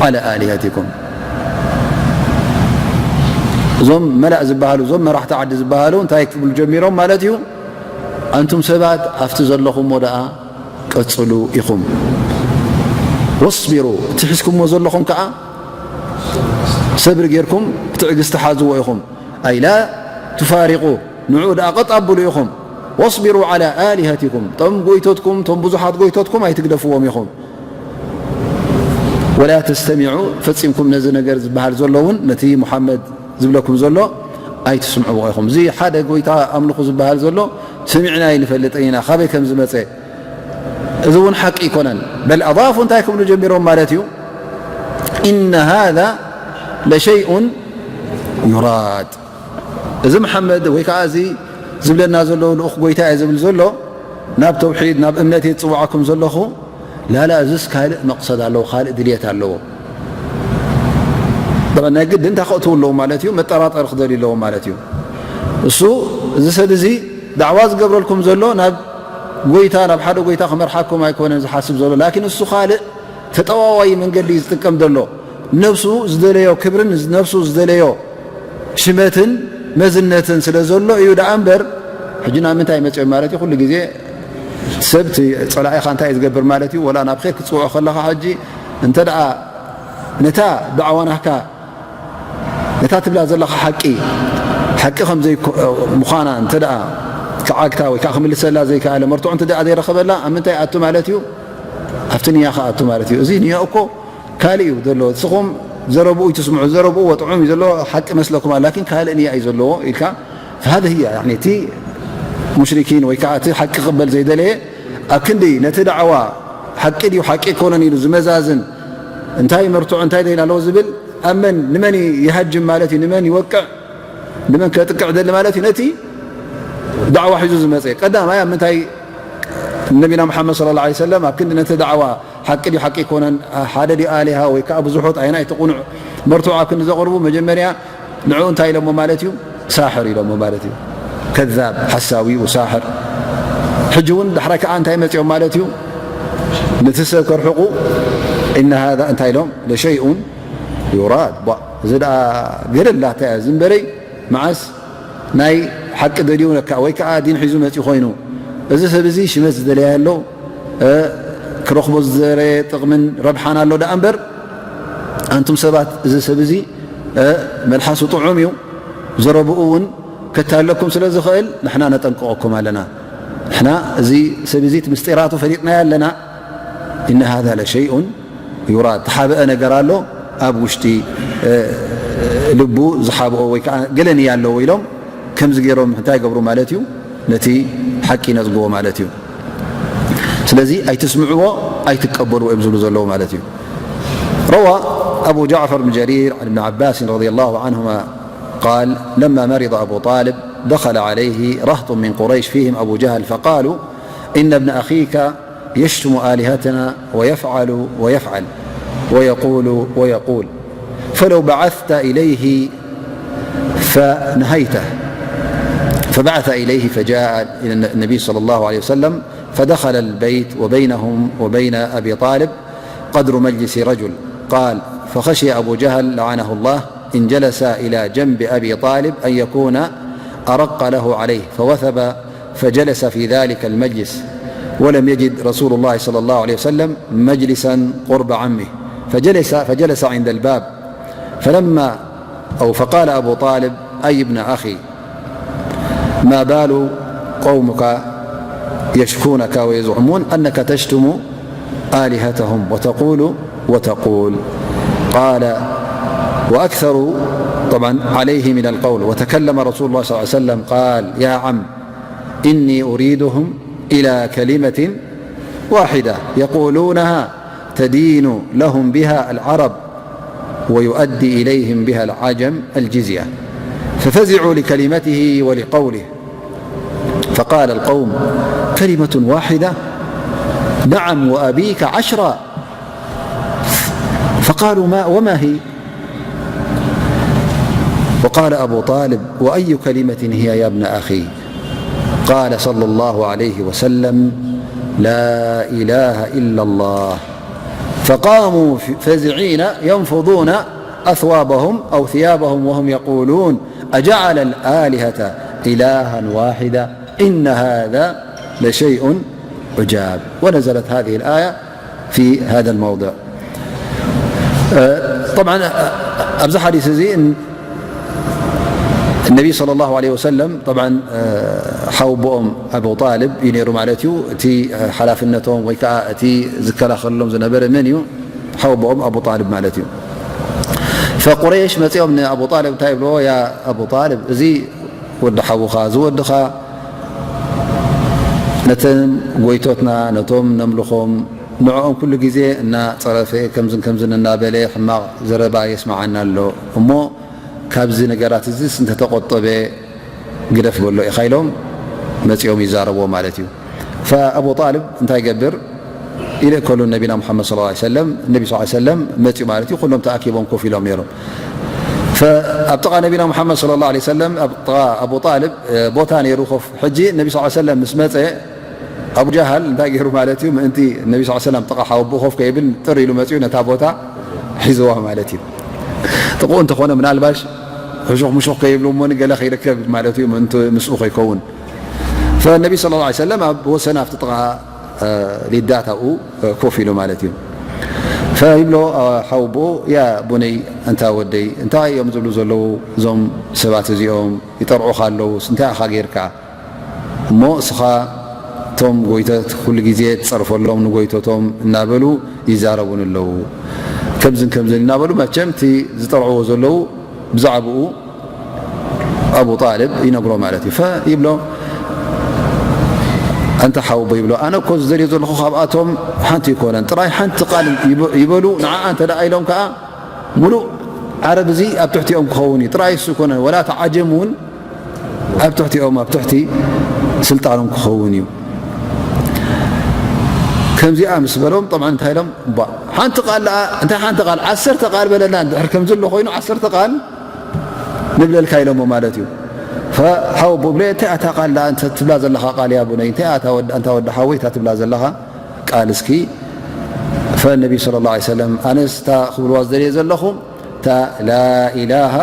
على آلهتكم. እዞም መላእ ዝበሃሉ፣ እዞም መራሕቲ ዓዲ ዝበሃሉ እንታይ ክብሉ ጀሚሮም ማለት እዩ? ኣንቱም ሰባት ኣብቲ ዘለኹሞ ደኣ ቀጽሉ ኢኹም። واصبروا፣ እቲ ሒዝኩሞ ዘለኹም ከኣ ሰብሪ ጌርኩም ብትዕግስቲ ሓዝዎ ኢኹም። أي لا تفارقوا، ንዑ ደኣ ቀጥ ኣብሉ ኢኹም። واصبروا على آلهتكم، ቶም ጎይቶትኩም፣ ቶም ብዙሓት ጎይቶትኩም ኣይትግደፍዎም ኢኹም። ولا تستمعوا، ፈጺምኩም ነዚ ነገር ዝበሃል ዘሎ እውን፣ ነቲ ሙሓመድ ዝብለኩም ዘሎ ኣይትስምዕዎ ኢኹም። እዚ ሓደ ጎይታ ኣምልኹ ዝበሃል ዘሎ ሰሚዕና ኣይንፈልጥን ኢና፣ ካበይ ከም ዝመጸ። እዚ እውን ሓቂ ኣይኮነን። بل أضافوا እንታይ ክብሉ ጀሚሮም ማለት እዩ? إن هذا لشيء يراد። እዚ መሓመድ ወይ ከዓ እዚ ዝብለና ዘሎ ልኡኽ ጎይታ እየ ዝብል ዘሎ፣ ናብ ተውሒድ፣ ናብ እምነት እየ ዝፅውዓኩም ዘለኹ። ላላ፣ እዚስ ካልእ መቕሰድ ኣለዎ፣ ካልእ ድልየት ኣለዎ። ጠበ ናይ ግድን እንታይ ከእትዉ ኣለዎ ማለት እዩ? መጠራጠሪ ክደልዩ ኣለዎ ማለት እዩ። እሱ፣ እዚ ሰብ እዚ ዳዕዋ ዝገብረልኩም ዘሎ ናብ ጎይታ፣ ናብ ሓደ ጎይታ ክመርሓኩም ኣይኮነን ዝሓስብ ዘሎ፣ ላኪን እሱ ካልእ ተጠዋዋይ መንገዲ እዩ ዝጥቀም ዘሎ። ነብሱ ዝደለዮ ክብርን ነብሱ ዝደለዮ ሽመትን መዝነትን ስለ ዘሎ እዩ ደኣ እምበር፣ ሕጂ ናብ ምንታይ መጽኦም ማለት እዩ? ኩሉ ግዜ ሰብ እቲ ጸላኢኻ እንታይ እዩ ዝገብር ማለት እዩ? ወላ ናብ ኼር ክትጽውዖ ከለኻ፣ ሕጂ እንተ ደኣ ነታ ዳዕዋ ናህካ፣ ነታ ትብላ ዘለኻ ሓቂ፣ ሓቂ ከም ዘይኮ-፣ ምዃና እንተ ደኣ ክዓግታ ወይ ከዓ ክምልሰላ ዘይከኣለ፣ መርትዖ እንተ ደኣ ዘይረኸበላ፣ ኣብ ምንታይ ኣቱ ማለት እዩ? ኣብቲ ንያኻ ኣቱ ማለት እዩ። እዚ ንያ እኮ ካልእ እዩ ዘሎ። ንስኹም ዘረብኡ ይትስምዑ፣ ዘረብኡ ወጥዑም እዩ ዘሎ፣ ሓቂ መስለኩም ኣሎ፣ ላኪን ካልእ ንያ እዩ ዘለዎ ኢልካ፣ فهذا هي، يعني፣ እቲ ሙሽሪኪን ወይ ከዓ እቲ ሓቂ ክቕበል ዘይደለየ፣ ኣብ ክንዲ ነቲ ዳዕዋ ሓቂ ድዩ ሓቂ ኣይኮነን ኢሉ ዝመዛዝን፣ እንታይ መርትዖ፣ እንታይ ደሊል ኣለዎ ዝብል፣ ኣብ መን፣ ንመን ይሃጅም ማለት እዩ፣ ንመን ይወቅዕ፣ ንመን ከጥቅዕ ደሊ ማለት እዩ፣ ነቲ ዳዕዋ ሒዙ ዝመጸ። ቀዳማይ ኣብ ምንታይ ነቢና መሓመድ ሰለላሁ ዐለይሂ ወሰለም ኣብ ክንዲ ነቲ ዳዕዋ ሓቂ ድዩ ሓቂ ኣይኮነን፣ ሓደ ድዩ ኣሊሃ ወይ ከዓ ብዙሖት፣ ኣየናይ እቲ ቅኑዕ መርትዖ ኣብ ክንዲ ዘቕርቡ፣ መጀመርያ ንዕኡ እንታይ ኢሎሞ ማለት እዩ? ሳሕር ኢሎሞ ማለት እዩ። ከዛብ፣ ሓሳዊ እዩ፣ ሳሕር። ሕጂ እውን ዳሕራይ ከዓ እንታይ መፂኦም ማለት እዩ? ነቲ ሰብ ከርሕቑ፣ ኢነ ሃዛ እንታይ ኢሎም? ለሸይኡን ዩራድ። ቧ፣ እዚ ደኣ ገለላታ እያ ዝንበረይ፣ መዓስ ናይ ሓቂ ደልዩ ነካ ወይ ከዓ ዲን ሒዙ መፂኡ ኮይኑ፣ እዚ ሰብ እዚ ሽመት ዝደለያ ኣሎ፣ እ፣ ክረኽቦ ዝዘረየ ጥቕምን ረብሓን ኣሎ ደኣ እምበር፣ ኣንቱም ሰባት፣ እዚ ሰብ እዚ፣ እ፣ መልሓሱ ጥዑም እዩ፣ ዘረብኡ እውን ከታለኩም ስለ ዝኽእል፣ ንሕና ነጠንቅቐኩም ኣለና። ንሕና እዚ ሰብ እዚ እቲ ምስጢራቱ ፈሊጥናዮ ኣለና። ኢነ ሃዛ ለሸይኡን ዩራድ፣ ተሓበአ ነገር ኣሎ ኣብ ውሽጢ፣ እ፣ ልቡ ዝሓብኦ ወይ ከዓ ገለ ንያ ኣለዎ ኢሎም ከምዚ ገይሮም እንታይ ይገብሩ ማለት እዩ? ነቲ ሓቂ ይነጽግዎ ማለት እዩ። ስለዚ ኣይትስምዕዎ፣ ኣይትቀበልዎ እዮም ዝብሉ ዘለዉ ማለት እዩ። روى أبو جعفر بن جرير عن ابن عباس رضي الله عنهما قال: لما مرض أبو طالب دخل عليه رهط من قريش فيهم أبو جهل فقالوا: إن ابن أخيك يشتم آلهتنا ويفعل ويفعل ويقول ويقول، فلو بعثت إليه فنهيته. فبعث إليه فجاء إلى النبي صلى الله عليه وسلم فدخل البيت وبينهم وبين أبي طالب قدر مجلس رجل. قال: فخشي أبو جهل لعنه الله إن جلس إلى جنب أبي طالب أن يكون أرق له عليه، فوثب فجلس في ذلك المجلس، ولم يجد رسول الله صلى الله عليه وسلم مجلسا قرب عمه، فجلس، فجلس عند الباب، فلما، أو فقال أبو طالب: أي ابن أخي، ما بال قومك يشكونك ويزعمون أنك تشتم آلهتهم وتقول وتقول؟ قال: وأكثروا طبعا عليه من القول، وتكلم رسول الله صلى الله عليه وسلم قال: يا عم، إني أريدهم إلى كلمة واحدة يقولونها تدين لهم بها العرب ويؤدي إليهم بها العجم الجزية. ففزعوا لكلمته ولقوله، فقال القوم: كلمة واحدة؟ نعم، وأبيك عشرا. فقالوا: ما، وما هي؟ وقال أبو طالب: وأي كلمة هي يا ابن أخي؟ قال صلى الله عليه وسلم: لا إله إلا الله. فقاموا فزعين ينفضون أثوابهم أو ثيابهم وهم يقولون: أجعل الآلهة إلها واحدا إن هذا لشيء عجاب. ونزلت هذه الآية في هذا الموضع. طبعا ኣብዚ ሓዲስ እዚ ነቢ صلى الله عليه وسلم طبعا ሓወቦኦም ኣቡ ጣልብ እዩ ነይሩ ማለት እዩ። እቲ ሓላፍነቶም ወይ ከዓ እቲ ዝከላኸልሎም ዝነበረ መን እዩ? ሓወቦኦም ኣቡ ጣልብ ማለት እዩ። ፈቁረይሽ መፂኦም ንኣቡ ጣልብ እንታይ ይብልዎ? ያ ኣቡ ጣልብ፣ እዚ ወዲ ሓውኻ፣ እዚ ወድኻ ነቶም ጎይቶትና፣ ነቶም ነምልኾም፣ ንዕኦም ኩሉ ግዜ እናፀረፈ፣ ከምዝን ከምዝን እናበለ ሕማቕ ዘረባ የስምዓና ኣሎ እሞ፣ ካብዚ ነገራት እዚስ እንተተቆጠበ ግደፍ በሎ ኢኻ ኢሎም መፂኦም ይዛረብዎ ማለት እዩ። ፈኣቡ ጣልብ እንታይ ይገብር? ይልእከሉ ነቢና ሙሓመድ ሰለላሁ ዐለይሂ ወሰለም፣ ነቢ ሰለላሁ ዐለይሂ ወሰለም መፂኡ ማለት እዩ። ኩሎም ተኣኪቦም ኮፍ ኢሎም ነይሮም። ፈ-፣ ኣብ ጥቓ ነቢና ሙሓመድ ሰለላሁ ዐለይሂ ወሰለም፣ ኣብ ጥቓ ኣቡ ጣልብ፣ እ፣ ቦታ ነይሩ ኮፍ። ሕጂ ነቢ ሰለላሁ ዐለይሂ ወሰለም ምስ መፀ፣ ኣቡ ጃሃል እንታይ ገይሩ ማለት እዩ? ምእንቲ ነቢ ሰለላሁ ዐለይሂ ወሰለም ጥቓ ሓወቦኡ ኮፍ ከይብል ጥር ኢሉ መፂኡ ነታ ቦታ ሒዝዋ ማለት እዩ። ጥቕኡ እንተኾነ ምናልባሽ ሕሹኽ ምሹኽ ከይብሉ እሞ ንገለ ከይርከብ ማለት እዩ፣ ምእንቲ ምስኡ ከይከውን። ፈነቢ ሰለላሁ ዐለይሂ ወሰለም ኣብ ወሰን ኣብቲ ጥቓ እ፣ ሊዳታኡ፣ እ፣ ኮፍ ኢሉ ማለት እዩ። ፈይብሎ፣ እ፣ ሓውቦኡ፣ ያ ቡነይ፣ እንታ ወደይ፣ እንታይ እዮም ዝብሉ ዘለዉ እዞም ሰባት እዚኦም? ይጠርዑኻ ኣለዉ፣ እንታይ ኢኻ ጌርካ? እሞ እስኻ እቶም ጎይቶት ኩሉ ግዜ ትጸርፈሎም ንጎይቶቶም እናበሉ ይዛረቡን ኣለዉ። ከምዝን ከምዝን እናበሉ መቸም እቲ ዝጠርዕዎ ዘለዉ ብዛዕባኡ ኣቡ ጣልብ ይነግሮ ማለት እዩ። ፈይብሎ፣ ኣንታ ሓውቦ ይብሎ፣ ኣነ እኮ ዝደልዮ ዘለኹ ካብኣቶም ሓንቲ ይኮነን፣ ጥራይ ሓንቲ ቃል ይበ-፣ ይበሉ፣ ንዓኣ እንተ ደኣ ኢሎም ከኣ፣ ምሉእ ዓረብ እዚ ኣብ ትሕቲኦም ክኸውን እዩ። ጥራይ እሱ ይኮነን፣ ወላ እቲ ዓጀም እውን ኣብ ትሕቲኦም፣ ኣብ ትሕቲ ስልጣኖም ክኸውን እዩ። ከምዚኣ ምስ በሎም፣ ጠብዓ እንታይ ኢሎም? እባ ሓንቲ ቃል ደኣ፣ እንታይ ሓንቲ ቃል? ዓሰርተ ቃል በለና፣ እንድሕር ከምዚ ኣሎ ኮይኑ፣ ዓሰርተ ቃል ንብለልካ ኢሎሞ ማለት እዩ። ፈሓው ቡብለ፣ እንታይ እታ ቃል ደኣ እንተ ትብላ ዘለኻ ቃል፣ ያ ቡነይ፣ እንታይ እታ ወድ-፣ ኣንታ ወዲ ሓወይ፣ እታ ትብላ ዘለኻ ቃል እስኪ? ፈነቢ ሰለላሁ ዐለይሂ ወሰለም፣ ኣነስ እታ ክብልዋ ዝደልየ ዘለኹ፣ እታ ላኢላሃ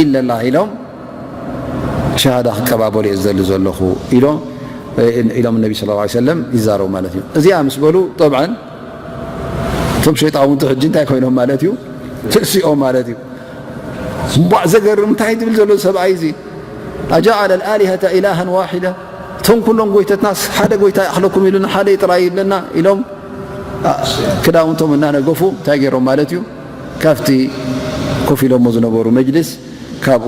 ኢለላህ ኢሎም፣ ሸሃዳ ክቀባበሉ እየ ዝደሊ ዘለኹ ኢሎ፣ ኢሎም ነቢ ሰለላሁ ዐለይሂ ወሰለም ይዛረቡ ማለት እዩ። እዚኣ ምስ በሉ፣ ጠብዓን እቶም ሸይጣውንቲ ሕጂ እንታይ ኮይኖም ማለት እዩ? ተሲኦም ማለት እዩ። እምቧእ ዘገርም፣ እንታይ ዝብል ዘሎ ሰብኣይ እዚ? ኣጀዓለ ኣልኣሊሀተ ኢላሃን ዋሒዳ፣ እቶም ኩሎም ጎይተትናስ ሓደ ጎይታ ይኣኽለኩም ኢሉና፣ ሓደ ጥራይ ይብለና ኢሎም፣ ኣ፣ ክዳውንቶም እናነገፉ እንታይ ገይሮም ማለት እዩ? ካብቲ ኮፍ ኢሎሞ ዝነበሩ መጅልስ ካብኡ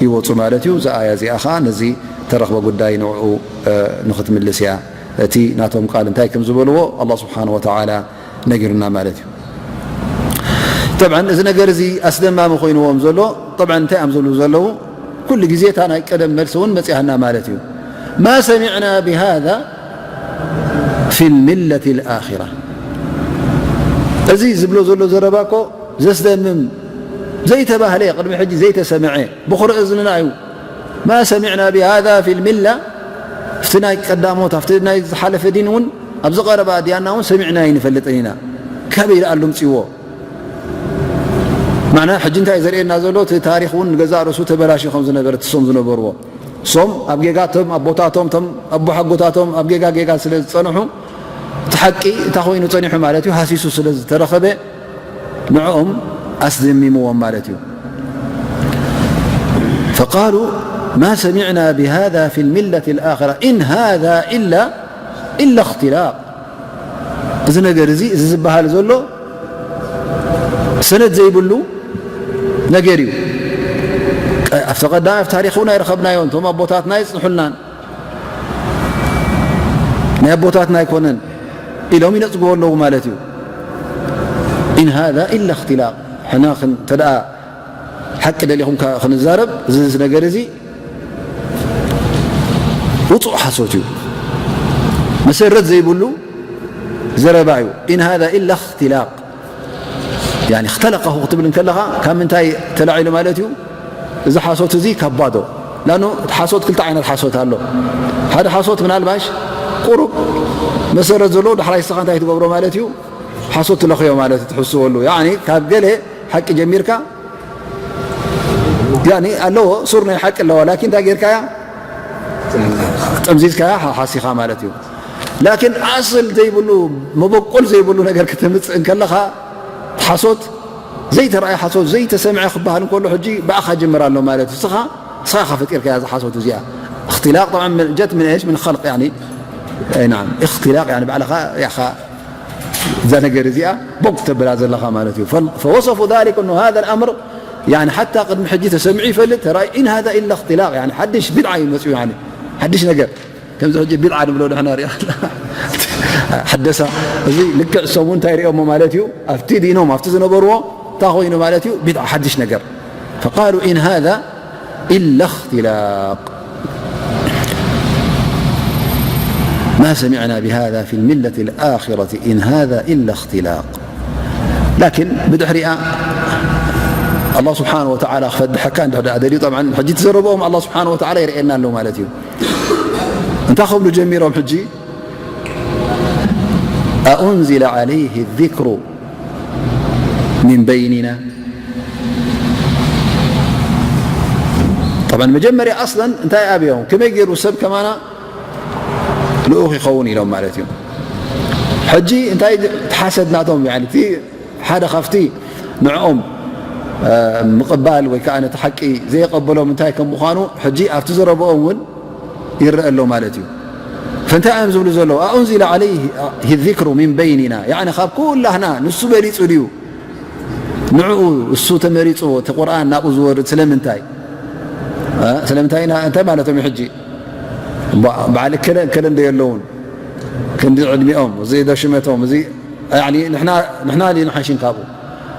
ይወጹ ማለት እዩ። እዛ ኣያ እዚኣ ኸኣ ነዚ ተረኽበ ጉዳይ ንዕኡ፣ እ፣ ንኽትምልስ እያ። እቲ ናቶም ቃል እንታይ ከም ዝበልዎ ኣላህ ስብሓነ ወተዓላ ነጊሩና ማለት እዩ። ጠብዓን እዚ ነገር እዚ ኣስደማሚ ኮይንዎም ዘሎ፣ ጠብዓን እንታይ እዮም ዝብሉ ዘለዉ? ኩሉ ግዜ እታ ናይ ቀደም መልሲ እውን መጺኣና ማለት እዩ። ማ ሰሚዕና ብሃዛ ፊ ልሚለቲ ልኣኺራ። እዚ ዝብሎ ዘሎ ዘረባ እኮ ዘስደምም፣ ዘይተባህለ፣ ቅድሚ ሕጂ ዘይተሰምዐ፣ ብኹሪ እዝንና እዩ። ማ ሰሚዕና ብሃዛ ፊ ልሚላ፣ ኣብቲ ናይ ቀዳሞት፣ ኣብቲ ናይ ዝሓለፈ ዲን እውን፣ ኣብዚ ቀረባ ኣድያና እውን ሰሚዕና ኣይንፈልጥን ኢና። ካበይ ደኣ ኣምጺእዎ? ማዕና ሕጂ እንታይ ዘርእየና ዘሎ? እቲ ታሪኽ እውን ንገዛእ ርእሱ ተበላሽዩ ከም ዝነበረ፣ እሶም ዝነበርዎ። እሶም ኣብ ጌጋ፣ እቶም ኣቦታቶም፣ እቶም ኣቦሓጎታቶም ኣብ ጌጋ ጌጋ ስለ ዝጸንሑ፣ እቲ ሓቂ እንታይ ኮይኑ ጸኒሑ ማለት እዩ፣ ሃሲሱ ስለ ዝተረኸበ፣ ንዕኦም ኣስደሚምዎም ማለት እዩ። فقالوا ما سمعنا بهذا في الملة الآخرة إن هذا إلا إلا اختلاق። እዚ ነገር እዚ፣ እዚ ዝበሃል ዘሎ ሰነድ ዘይብሉ ነገር እዩ። ኣብቲ ቀዳም ኣብ ታሪኽ እውን ኣይረኸብናዮን፣ እቶም ኣቦታትና ኣይጽንሑልናን፣ ናይ ኣቦታትና ኣይኮነን ኢሎም ይነጽግዎ ኣለዉ ማለት እዩ። إن هذا إلا اختلاق። ሕና ክን-፣ እንተ ደኣ ሓቂ ደሊኹም ከ-፣ ክንዛረብ፣ እዚ ነገር እዚ ውጹእ ሓሶት እዩ። መሰረት ዘይብሉ ዘረባ እዩ። إن هذا إلا اختلاق። ያኒ፣ اختلقه ክትብል እንከለኻ ካብ ምንታይ ተላዒሉ ማለት እዩ? እዚ ሓሶት እዚ ካብ ባዶ። ላኑ እቲ ሓሶት ክልተ ዓይነት ሓሶት ኣሎ። ሓደ ሓሶት ምናልባሽ ቁሩብ መሰረት ዘለዎ፣ ዳሕራይ ንስኻ እንታይ ትገብሮ ማለት እዩ? ሓሶት ትለኽዮ ማለት እዩ፣ ትሕስወሉ። ያኒ፣ ካብ ገለ ሓቂ ጀሚርካ፣ ያኒ ኣለዎ፣ ሱር ናይ ሓቂ ኣለዎ። ላኪን እንታይ ጌርካያ? ጠምዚዝካያ፣ ሓ-፣ ሓሲኻ ማለት እዩ። ላኪን ኣስል ዘይብሉ፣ መበቆል ዘይብሉ ነገር ከተምጽእ እንከለኻ፣ ሓሶት፣ ዘይተረኣየ ሓሶት፣ ዘይተሰምዐ ክበሃል እንከሎ፣ ሕጂ ብኣኻ ጅምር ኣሎ ማለት እዩ። ንስኻ፣ ንስኻ ኢኻ ፈጢርካያ እዛ ሓሶት እዚኣ። እኽትላቕ፣ ጠብዓን፣ ጀት ምን ኤሽ? ምን ኸልቅ፣ ያኒ፣ ኣይ፣ ናዓም። እኽትላቕ፣ ያኒ፣ ባዕልኻ፣ ያኻ፣ እዛ ነገር እዚኣ ቦግ ተብላ ዘለኻ ማለት እዩ። ፈል-፣ ፈወሰፉ ዛሊክ እኑ ሃዛ ልኣምር፣ ያኒ፣ ሓታ ቅድሚ ሕጂ ተሰሚዑ ይፈልጥ፣ ተራእዩ፣ ኢን ሃዛ ኢላ እኽትላቕ፣ ያኒ፣ ሓድሽ ቢድዓ እዩ መፂኡ፣ ያኒ፣ ሓድሽ ነገር። ከምዚ ሕጂ ቢድዓ ንብሎ ንሕና ሪኣ ሓደሳ፣ እዚ ልክዕ እሶም እውን እንታይ ሪኦሞ ማለት እዩ? ኣብቲ ዲኖም፣ ኣብቲ ዝነበርዎ እንታይ ኮይኑ ማለት እዩ? ቢድዓ፣ ሓድሽ ነገር። ፈቃሉ ኢን ሃዛ ኢላ እኽትላቕ። ما سمعنا بهذا في الملة الآخرة إن هذا إلا اختلاق. ላኪን ብድሕሪኣ ኣላህ ስብሓነ ወተዓላ ክፈድሐካ እንድሕር ደኣ ደልዩ፣ ጠብዓን ሕጂ እቲ ዘረብኦም ኣላህ ስብሓነ ወተዓላ የርእየና ኣሎ ማለት እዩ። እንታይ ክብሉ ጀሚሮም ሕጂ? أأنزل عليه الذكر من بيننا. ጠብዓን መጀመርያ ኣስለን እንታይ ኣብዮም? ከመይ ገይሩ ሰብ ከማና ልኡኽ ይኸውን ኢሎም ማለት እዩ። ሕጂ እንታይ እቲ ሓሰድ ናቶም፣ ያኒ እቲ ሓደ ካብቲ ንዕኦም፣ እ፣ ምቕባል ወይ ከዓ ነቲ ሓቂ ዘየቐበሎም እንታይ ከም ምዃኑ ሕጂ ኣብቲ ዘረብኦም እውን ይረአ ኣሎ ማለት እዩ። ፈንታይ እዮም ዝብሉ ዘለዉ? أأنزل عليه الذكر من بيننا، ያኒ ካብ ኩላህና ንሱ በሊጹ ድዩ? ንዕኡ እሱ ተመሪጹ እቲ ቁርኣን ናብኡ ዝወርድ ስለምንታይ? እ፣ ስለምንታይ ኢና፣ እንታይ ማለቶም እዩ ሕጂ? ባ-፣ በዓል እከለ እከለ እንዶ የለውን? ክንዲ ዕድሚኦም፣ እዚ ዶ ሽመቶም፣ እዚ፣ ያኒ ንሕና፣ ንሕና ድዩ ንሓሽን ካብኡ?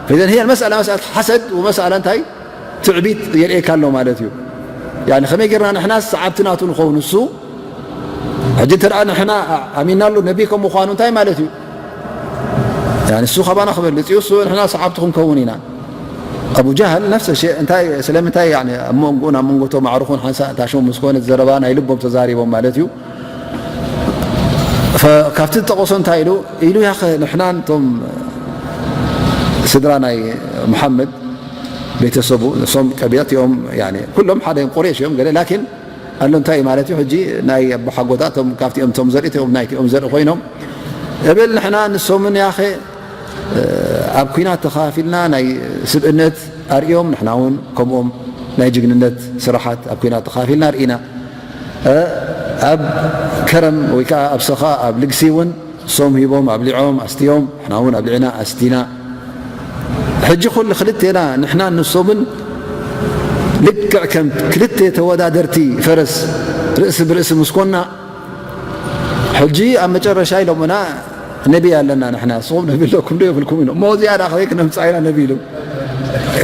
فإذا هي المسألة مسألة حسد ومسألة እንታይ? ትዕቢት የርእየካ ኣሎ ማለት እዩ። ያኒ ከመይ ጌርና ንሕናስ ሰዓብቲ ናቱ ንኸውን? እሱ ሕጂ እንተ ደኣ ንሕና ኣሚንናሉ ነቢ ከም ምዃኑ እንታይ ማለት እዩ? ንሱ ካባና ክበልጽ እዩ፣ እሱ ንሕና ሰዓብቲ ክንከውን ኢና። ኣቡ ጃህል ነፍሰ ሸእ። እንታይ፣ ስለምንታይ? ያኒ ኣብ መንጎኡን ኣብ መንጎ እቶም ኣዕሩኹን ሓንሳእ እታ ሹም ምስ ኮነት ዘረባ ናይ ልቦም ተዛሪቦም ማለት እዩ። ፈ-፣ ካብቲ ዝጠቐሶ እንታይ ኢሉ? ኢሉ፣ ያኸ ንሕናን እቶም ስድራ ናይ ሙሓመድ፣ ቤተሰቡ፣ እሶም ቀቢለት እዮም፣ ያኒ ኩሎም ሓደ እዮም፣ ቁሬሽ እዮም ገለ፣ ላኪን ኣሎ እንታይ እዩ ማለት እዩ? ሕጂ ናይ ኣቦሓጎታቶም ካብቲኦም እቶም ዘርኢ እቶም ናይቲኦም ዘርኢ ኮይኖም እብል፣ ንሕና ንሶምን ያኸ ኣብ ኲናት ተኻፊልና ናይ ስብእነት ኣርእዮም፣ ንሕና እውን ከምኦም ናይ ጅግንነት ስራሓት ኣብ ኲናት ተኻፊልና ርኢና። ኣብ ከረም ወይ ከዓ ኣብ ሰኻ፣ ኣብ ልግሲ እውን እሶም ሂቦም ኣብሊዖም ኣስትዮም፣ ንሕና እውን ኣብሊዕና ኣስቲና። ሕጂ ኩሉ ክልቴና ንሕናን ንሶምን ልክዕ ከም ክልተ ተወዳደርቲ ፈረስ ርእሲ ብርእሲ ምስ ኮና፣ ሕጂ ኣብ መጨረሻ ኢሎምና፣ ነቢ ኣለና ንሕና፣ ንስኹም ነቢ ኣለኩም ዶ የብልኩም ኢሎም። እሞ እዚኣ ደኣ ከመይ ክነምጽኣ ኢና ነቢ ኢሉ።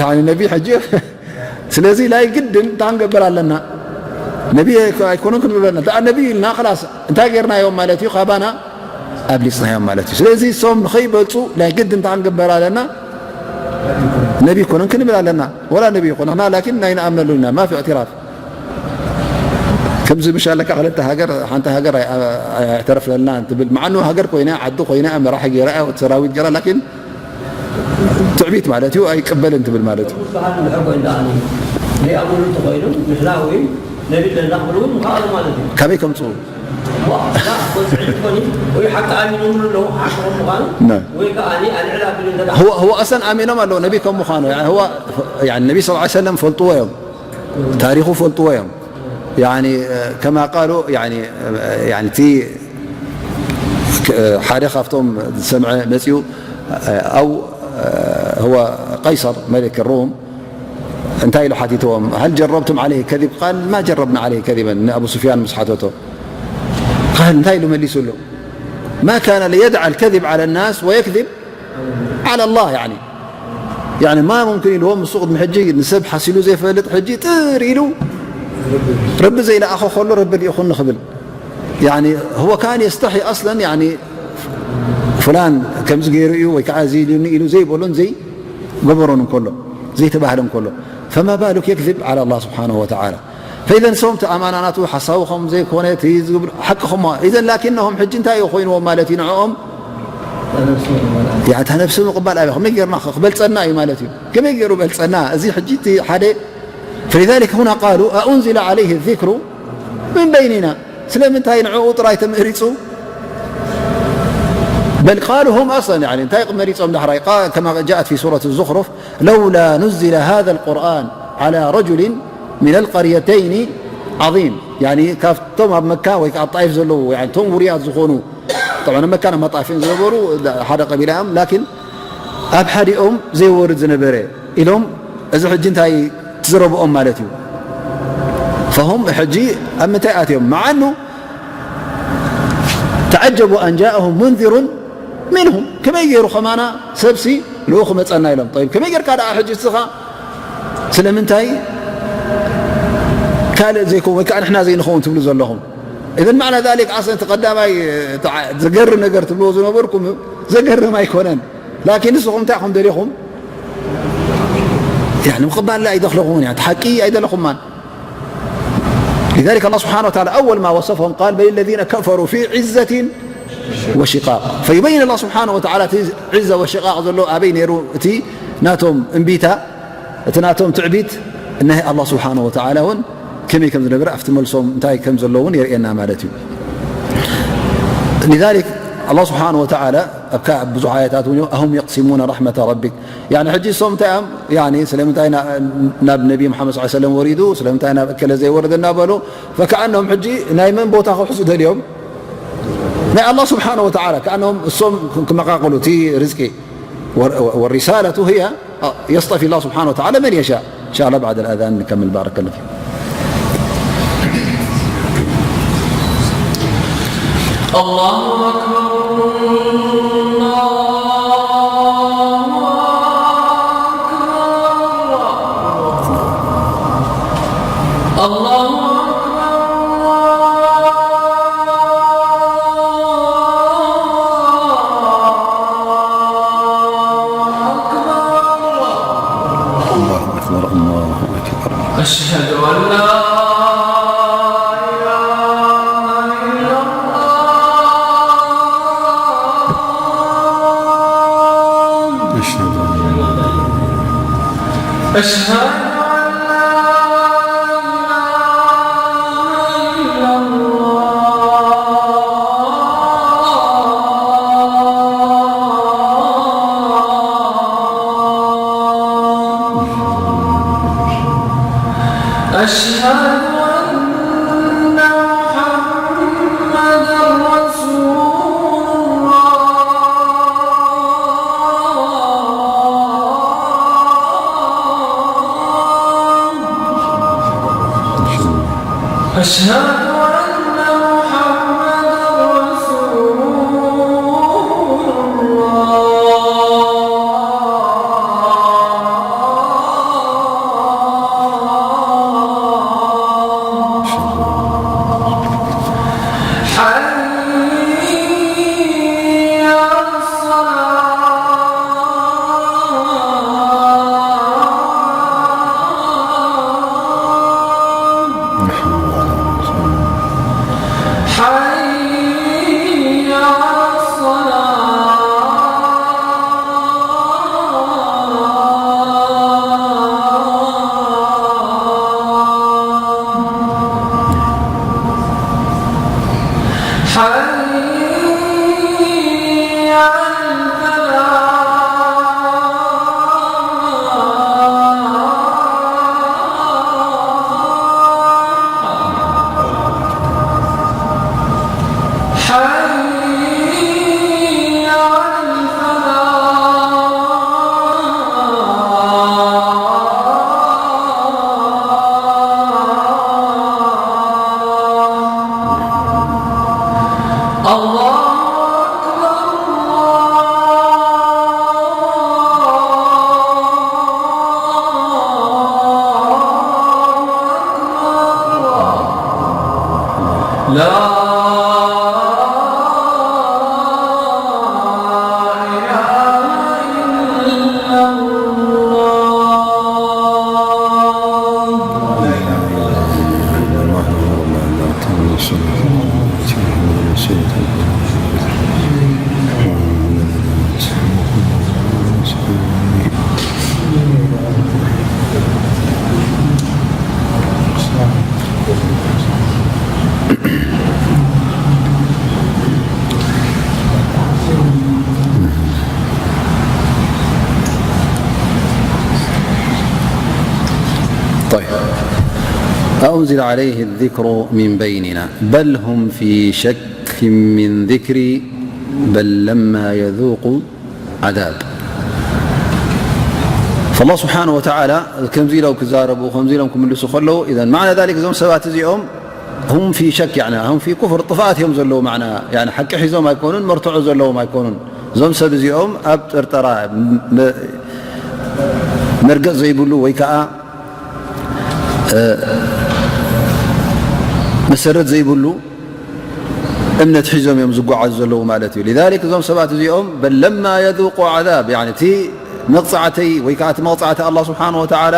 ያኒ ነቢ ሕጂ ስለዚ ናይ ግድን እንታይ ክንገብር ኣለና? ነቢ ኣይኮነን ክንብል ኣለና። ደኣ ነቢ ኢልና፣ ክላስ እንታይ ጌርናዮም ማለት እዩ? ካባና ኣብሊጽናዮም ማለት እዩ። ስለዚ እሶም ንኸይበልጹ ናይ ግድን እንታይ ክንገብር ኣለና? ነቢ ኣይኮነን ክንብል ኣለና። ወላ ነቢ ይኹን ንሕና ላኪን ናይ ንኣምነሉ ኢና። ማፊ እዕትራፍ። ከምዚ ምሽ ኣለካ ክልተ ሃገር፣ ሓንቲ ሃገር ኣይ-፣ ኣይ-፣ ኣይተረፍለና እንትብል፣ መዓኑ ሃገር ኮይና፣ ዓዲ ኮይና፣ መራሒ ገይራ፣ ሰራዊት ገይራ፣ ላኪን ትዕቢት ማለት እዩ፣ ኣይቅበልን ትብል ማለት እዩ። ብዙሓት እንድሕር ኮይኑ ደኣ ዘይኣምኑ እንተኾይኑ፣ ንሕና እውን ነቢ ኣለና ክብሉ እውን ምኽኣሉ ማለት እዩ። ካበይ ከምጽኡ? ዋ፣ ላ፣ ወጽዒ ትኾኒ፣ ወይ ሓቂ ኣሚኖምሉ ኣለዉ፣ ሓቂ ከም ምዃኑ፣ ና። ወይ ከኣ ኣልዕል ኣቢሉ እንተ ደኣ هو، هو أصلًا ኣሚኖም ኣለዉ፣ ነቢ ከም ምዃኑ። ያኒ፣ هو፣ ያኒ፣ ነቢ صلى الله عليه وسلم ፈልጥዎ እዮም፣ ታሪኹ ፈልጥዎ እዮም። ያኒ፣ ከማ ቃሉ፣ ያኒ፣ ያኒ፣ እቲ ክ-፣ ሓደ ካብቶም ዝሰምዐ መጺኡ፣ ኣው፣ هو قيصر ملك الروم، እንታይ ኢሉ ሓቲትዎም? هل جربتم عليه الكذب؟ قال: ما جربنا عليه كذبا። ንኣቡ ሱፍያን ምስ ሓተቶ፣ قال እንታይ ኢሉ መሊሱሉ? ما كان ليدع الكذب على الناس ويكذب على الله، يعني، يعني ما ممكن ኢልዎም። ንሱ ቅድሚ ሕጂ ንሰብ ሓሲሉ ዘይፈልጥ፣ ሕጂ ጥር ኢሉ ረቢ ዘይለኣኾ ከሎ ረቢ ልኢኹኒ ክብል። يعني هو كان يستحي أصلًا، يعني فلان ከምዚ ገይሩ እዩ ወይ ከዓ እዚ ኢሉኒ ኢሉ ዘይበሎን ዘይገበሮን እንከሎ፣ ዘይተባህለ እንከሎ፣ فما بالك يكذب على الله سبحانه وتعالى؟ فإذا ሰው እቲ ኣማና ናቱ ሓሳዊ ከም ዘይኮነ እቲ ዝግብር ሓቂ ከም إذا لكنهم ሕጂ እንታይ እዩ ኮይንዎም ማለት እዩ ንዕኦም? ያ፣ እታ ነብሲ ምቕባል ኣብያ ከመይ ጌርና ክበልጸና እዩ ማለት እዩ። ከመይ ገይሩ በልጸና? እዚ ሕጂ እቲ ሓደ فلذلك هنا قالوا أأنزل عليه الذكر من بيننا؟ ስለምንታይ ንዕኡ ጥራይ ተመሪጹ? بل قالوا هم أصلًا، يعني እንታይ መሪጾም ዳሕራይ؟ قا-، كما جاءت في سورة الزخرف: لولا نزل هذا القرآن على رجل من القريتين عظيم. يعني ካብቶም ኣብ መካ ወይ ከዓ ኣብ ጣይፍ ዘለዉ፣ يعني እቶም ውሩያት ዝኾኑ፣ طبعا ኣብ መካን ኣብ መጣፍን ዝነበሩ ሓደ ቀቢላ እዮም፣ لكن ኣብ ሓዲኦም ዘይወርድ ዝነበረ ኢሎም፣ እዚ ሕጂ እንታይ ትዝረብኦም ማለት እዩ። فهم ሕጂ ኣብ ምንታይ ኣትዮም? مع أنه تعجبوا أن جاءهم منذر منهم። ከመይ ገይሩ ከማና ሰብሲ ልኡኽ መጸና ኢሎም። طيب ከመይ ጌርካ ደኣ ሕጂ እስኻ ስለምንታይ ካልእ ዘይኮ-፣ ወይ ከዓ ንሕና ዘይንኸውን ትብሉ ዘለኹም? إذا معنى ذلك أصلًا እቲ ቀዳማይ፣ እ፣ ተዓ-፣ ዘገርም ነገር ትብልዎ ዝነበርኩም ዘገርም ኣይኮነን። لكن ንስኹም እንታይ ኢኹም ደሊኹም? يعني ምቕባል ኣይደለኹምን፣ يعني ሓቂ ኣይደለኹማን። لذلك الله سبحانه وتعالى أول ما وصفهم قال: بل الذين كفروا في عزة وشقاق. فيبين الله سبحانه وتعالى እቲ ዒዛ ወሽቃቕ ዘሎ ኣበይ ነይሩ፣ እቲ ናቶም እምቢታ፣ እቲ ናቶም ትዕቢት፣ እነሀ ኣላህ ስብሓነሁ ወተዓላ እውን ከመይ ከም ዝነበረ ኣብቲ መልሶም እንታይ ከም ዘሎ እውን የርእየና ማለት እዩ። لذلك ኣላህ ስብሓነሁ ወተዓላ ኣብ ብዙሕ ኣያታት እውን أهم يقسمون رحمة ربك، ያኒ ሕጂ እሶም እንታይ እዮም፣ ያኒ ስለምንታይ ና-፣ ናብ ነቢ መሓመድ ሰለላሁ ዐለይሂ ወሰለም ወሪዱ፣ ስለምንታይ ናብ እከለ ዘይወረደ እናበሉ፣ ፈከኣኖም ሕጂ ናይ መን ቦታ ክውሕዙ ደልዮም? ናይ ኣላህ ስብሓነሁ ወተዓላ፣ ከኣኖም እሶም ክመቃቅሉ እቲ ርዝቂ። والرسالة هي يصطفي الله سبحانه وتعالى من يشاء. إن شاء الله بعد الأذان نكمل، بارك الله فيكم. الله أكبر، الله أكبر، الله أكبر. أشهد أن لا إله إلا الله. أشهد أن لا إله إلا الله. أشهد أن لا إله إلا الله. أشهد أن محمدا رسول الله. أشهد أن محمدا رسول الله. حي على الصلاة. حي على الصلاة. حي على الفلاح. حي على الفلاح. الله أكبر، الله أكبر. لا إله إلا الله. طيب. أنزل عليه الذكر من بيننا بل هم في شك من ذكري بل لما يذوقوا عذاب. فالله سبحانه وتعالى ከምዚ ኢሎም ክዛረቡ፣ ከምዚ ኢሎም ክምልሱ ከለዉ፣ إذن معنى ذلك እዞም ሰባት እዚኦም هم في شك، يعني هم في كفر፣ ጥፍኣት እዮም ዘለዉ። ማዕና፣ يعني ሓቂ ሒዞም ኣይኮኑን፣ መርትዖ ዘለዎም ኣይኮኑን። እዞም ሰብ እዚኦም ኣብ ጥርጠራ፣ መ-፣ መርገጽ ዘይብሉ ወይ ከኣ፣ እ፣ መሰረት ዘይብሉ እምነት ሒዞም እዮም ዝጓዓዙ ዘለዉ ማለት እዩ። لذلك እዞም ሰባት እዚኦም بل لما يذوقوا عذاب، يعني እቲ መቕጻዕተይ ወይ ከኣ እቲ መቕጻዕቲ ኣላህ ስብሓን ወተዓላ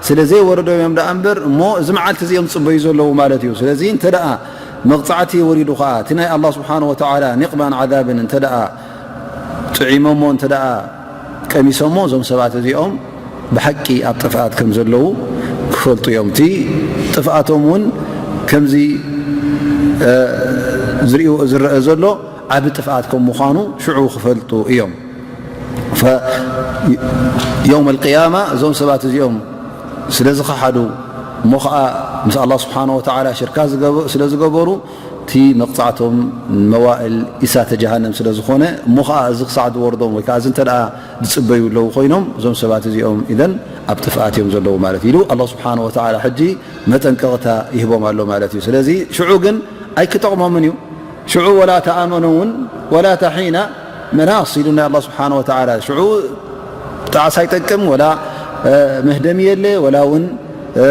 ስለ ዘይወረዶም እዮም ደኣ እምበር፣ እሞ እዚ መዓልቲ እዚ እዮም ዝጽበዩ ዘለዉ ማለት እዩ። ስለዚ እንተ ደኣ መቕጻዕቲ ወሪዱ ከኣ፣ እቲ ናይ ኣላህ ስብሓን ወተዓላ ኒቕማን ዓዛብን እንተ ደኣ ጥዒሞሞ፣ እንተ ደኣ ቀሚሶሞ፣ እዞም ሰባት እዚኦም ብሓቂ ኣብ ጥፍኣት ከም ዘለዉ ክፈልጡ እዮም። እቲ ጥፍኣቶም እውን ከምዚ፣ እ፣ ዝርእዩ-፣ ዝረአ ዘሎ ዓቢ ጥፍኣት ከም ምዃኑ ሽዑ ክፈልጡ እዮም። ፈ-፣ የውም ኣልቅያማ እዞም ሰባት እዚኦም ስለ ዝኸሓዱ፣ እሞ ኸዓ ምስ ኣላህ ስብሓነ ወተዓላ ሽርካ ዝገበ-፣ ስለ ዝገበሩ፣ እቲ መቕጻዕቶም መዋእል እሳተ ጀሃነም ስለ ዝኾነ፣ እሞ ኸዓ እዚ ክሳዕ ዝወርዶም ወይ ከኣ እዚ እንተ ደኣ ዝጽበዩ ኣለዉ ኮይኖም፣ እዞም ሰባት እዚኦም ኢዘን ኣብ ጥፍኣት እዮም ዘለዉ ማለት እዩ ኢሉ ኣላህ ስብሓነ ወተዓላ ሕጂ መጠንቀቕታ ይህቦም ኣሎ ማለት እዩ። ስለዚ ሽዑ ግን ኣይክጠቕሞምን እዩ። ሽዑ ወላ እታ ኣመኖ እውን፣ ወላ እታ ሒና መናስ ኢሉ ናይ ኣላህ ስብሓነ ወተዓላ፣ ሽዑ ጣዕሳ ኣይጠቅም፣ ወላ፣ እ፣ መህደሚ የለ፣ ወላ እውን፣ እ፣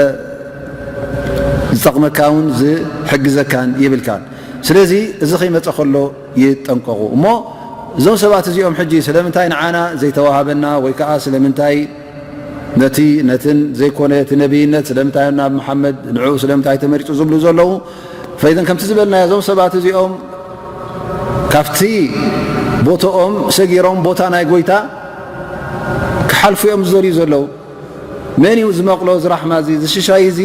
ዝጠቕመካ እውን ዝሕግዘካን የብልካን። ስለዚ እዚ ከይመጸ ከሎ ይጠንቀቑ። እሞ እዞም ሰባት እዚኦም ሕጂ ስለምንታይ ንዓና ዘይተዋሃበና ወይ ከኣ ስለምንታይ ነቲ ነትን ዘይኮነ እቲ ነብይነት ስለምንታይ ናብ መሓመድ ንዕኡ ስለምንታይ ተመሪጹ ዝብሉ ዘለዉ ፈይዘን ከምቲ ዝበልናዮ እዞም ሰባት እዚኦም ካብቲ ቦታኦም ሰጊሮም ቦታ ናይ ጎይታ ክሓልፉ እዮም ዝደልዩ ዘለዉ። መን እዩ ዝመቕሎ እዚ ራሕማ እዚ እዚ ሽሻይ እዚ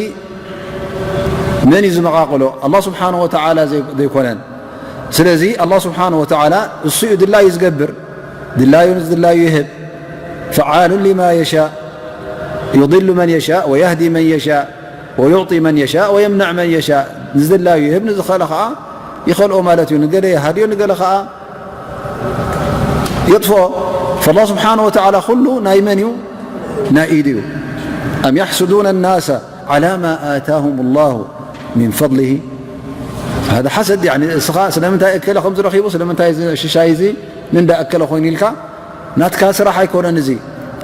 መን እዩ ዝመቓቕሎ? ኣላህ ስብሓን ወተዓላ ዘይኮነን። ስለዚ ኣላህ ስብሓን ወተዓላ እሱ እዩ ድላዩ ዝገብር። ድላዩ ንዝድላዩ ይህብ። ፈዓሉ ሊማ የሻእ ዩضሉ መን የሻእ ወየህዲ መን የሻእ ወዩዕጢ መን የሻእ ወየምነዕ መን የሻእ። ንዝድላዩ ይህብ፣ ንዝኸለ ኸዓ ይኸልኦ ማለት እዩ። ንገለ ይሃድዮ፣ ንገለ ኸዓ የጥፍኦ። ፈላህ ስብሓን ወተዓላ ኩሉ ናይ መን እዩ? ናይ ኢዱ እዩ። ኣም ያሕስዱነ ናሰ ዓላ ማ ኣታሁም ላሁ ሚን ፈድሊሂ። ሃዛ ሓሰድ፣ ያኒ እስኻ ስለምንታይ እከለ ከም ዝረኺቡ፣ ስለምንታይ እዚ ሽሻይ እዚ ንእንዳ እከለ ኮይኑ ኢልካ ናትካ ስራሕ ኣይኮነን። እዚ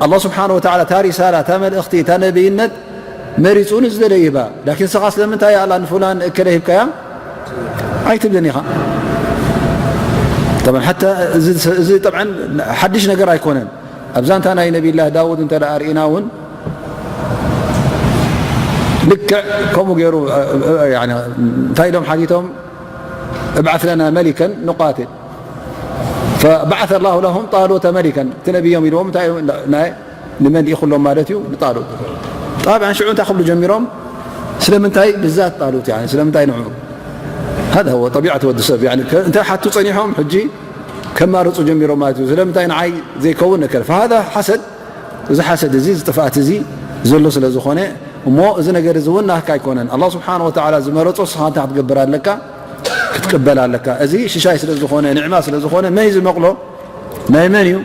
ኣላህ ስብሓን ወተዓላ እታ ሪሳላ፣ እታ መልእኽቲ፣ እታ ነብይነት መሪፁ ንዝደለዩ ይህባ። ላኪን ስኻ ስለምንታይ ኣላ ንፉላን እከለ ሂብካያ ኣይትብልን ኢኻ። ጠብዓን ሓታ እዚ ጠብዓን ሓድሽ ነገር ኣይኮነን። ኣብዛ እንታ ናይ ነቢይላህ ዳውድ እንተ ደኣ ርኢና እውን ልክዕ ከምኡ ገይሩ እንታይ ኢሎም ሓቲቶም እብዓት ለና መሊከን ንቃትል ፈበዓተ ላሁ ለሁም ጣሉተ መሊከን እቲ ነቢዮም ኢልዎም እንታይ ናይ ንመን ልኢኹሎም ማለት እዩ ንጣሉት ጣብዓን ሽዑ እንታይ ክብሉ ጀሚሮም ስለምንታይ ብዛት ጣሉት ስለምንታይ ንዑ هذا هو طبيعة ወዲ ሰብ እንታይ ሓቱ ጸኒሖም ሕጂ ከማርፁ ጀሚሮም ማለት እዩ ስለምንታይ ንዓይ ዘይከውን ነገር فهذا ሓሰድ እዚ ሓሰድ እዚ እዚ ጥፍኣት እዚ ዘሎ ስለ ዝኾነ እሞ እዚ ነገር እዚ እውን ናትካ ኣይኮነን ኣላህ ስብሓን ወተዓላ ዝመረፆ ስኻ እንታይ ክትገብር ኣለካ ክትቅበል ኣለካ እዚ ሽሻይ ስለ ዝኾነ ንዕማ ስለ ዝኾነ መን እዩ ዝመቕሎ ናይ መን እዩ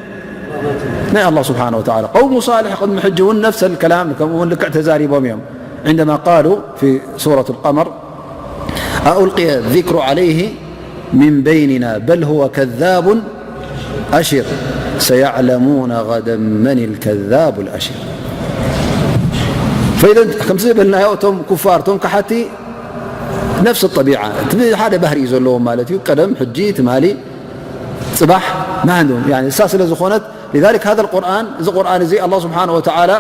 ናይ ኣላህ ስብሓን ወተዓላ ቀውሙ ሳልሕ ቅድሚ ሕጂ እውን ነፍሰ ልከላም ከምኡ እውን ልክዕ ተዛሪቦም እዮም عندما قالوا في سورة القمر أألقي الذكر عليه من بيننا بل هو كذاب أشر سيعلمون غدا من الكذاب الأشر فإذا ከምዚ ዝበልናዮ እቶም ኩፋር እቶም ከሓቲ ነፍስ ጠቢዓ እቲ ሓደ ባህሪ እዩ ዘለዎም ማለት እዩ ቀደም ሕጂ ትማሊ ፅባሕ ማንዶም እሳ ስለ ዝኾነት لذلك هذا القرآن እዚ ቁርኣን እዚ ኣላህ ስብሓን ወተዓላ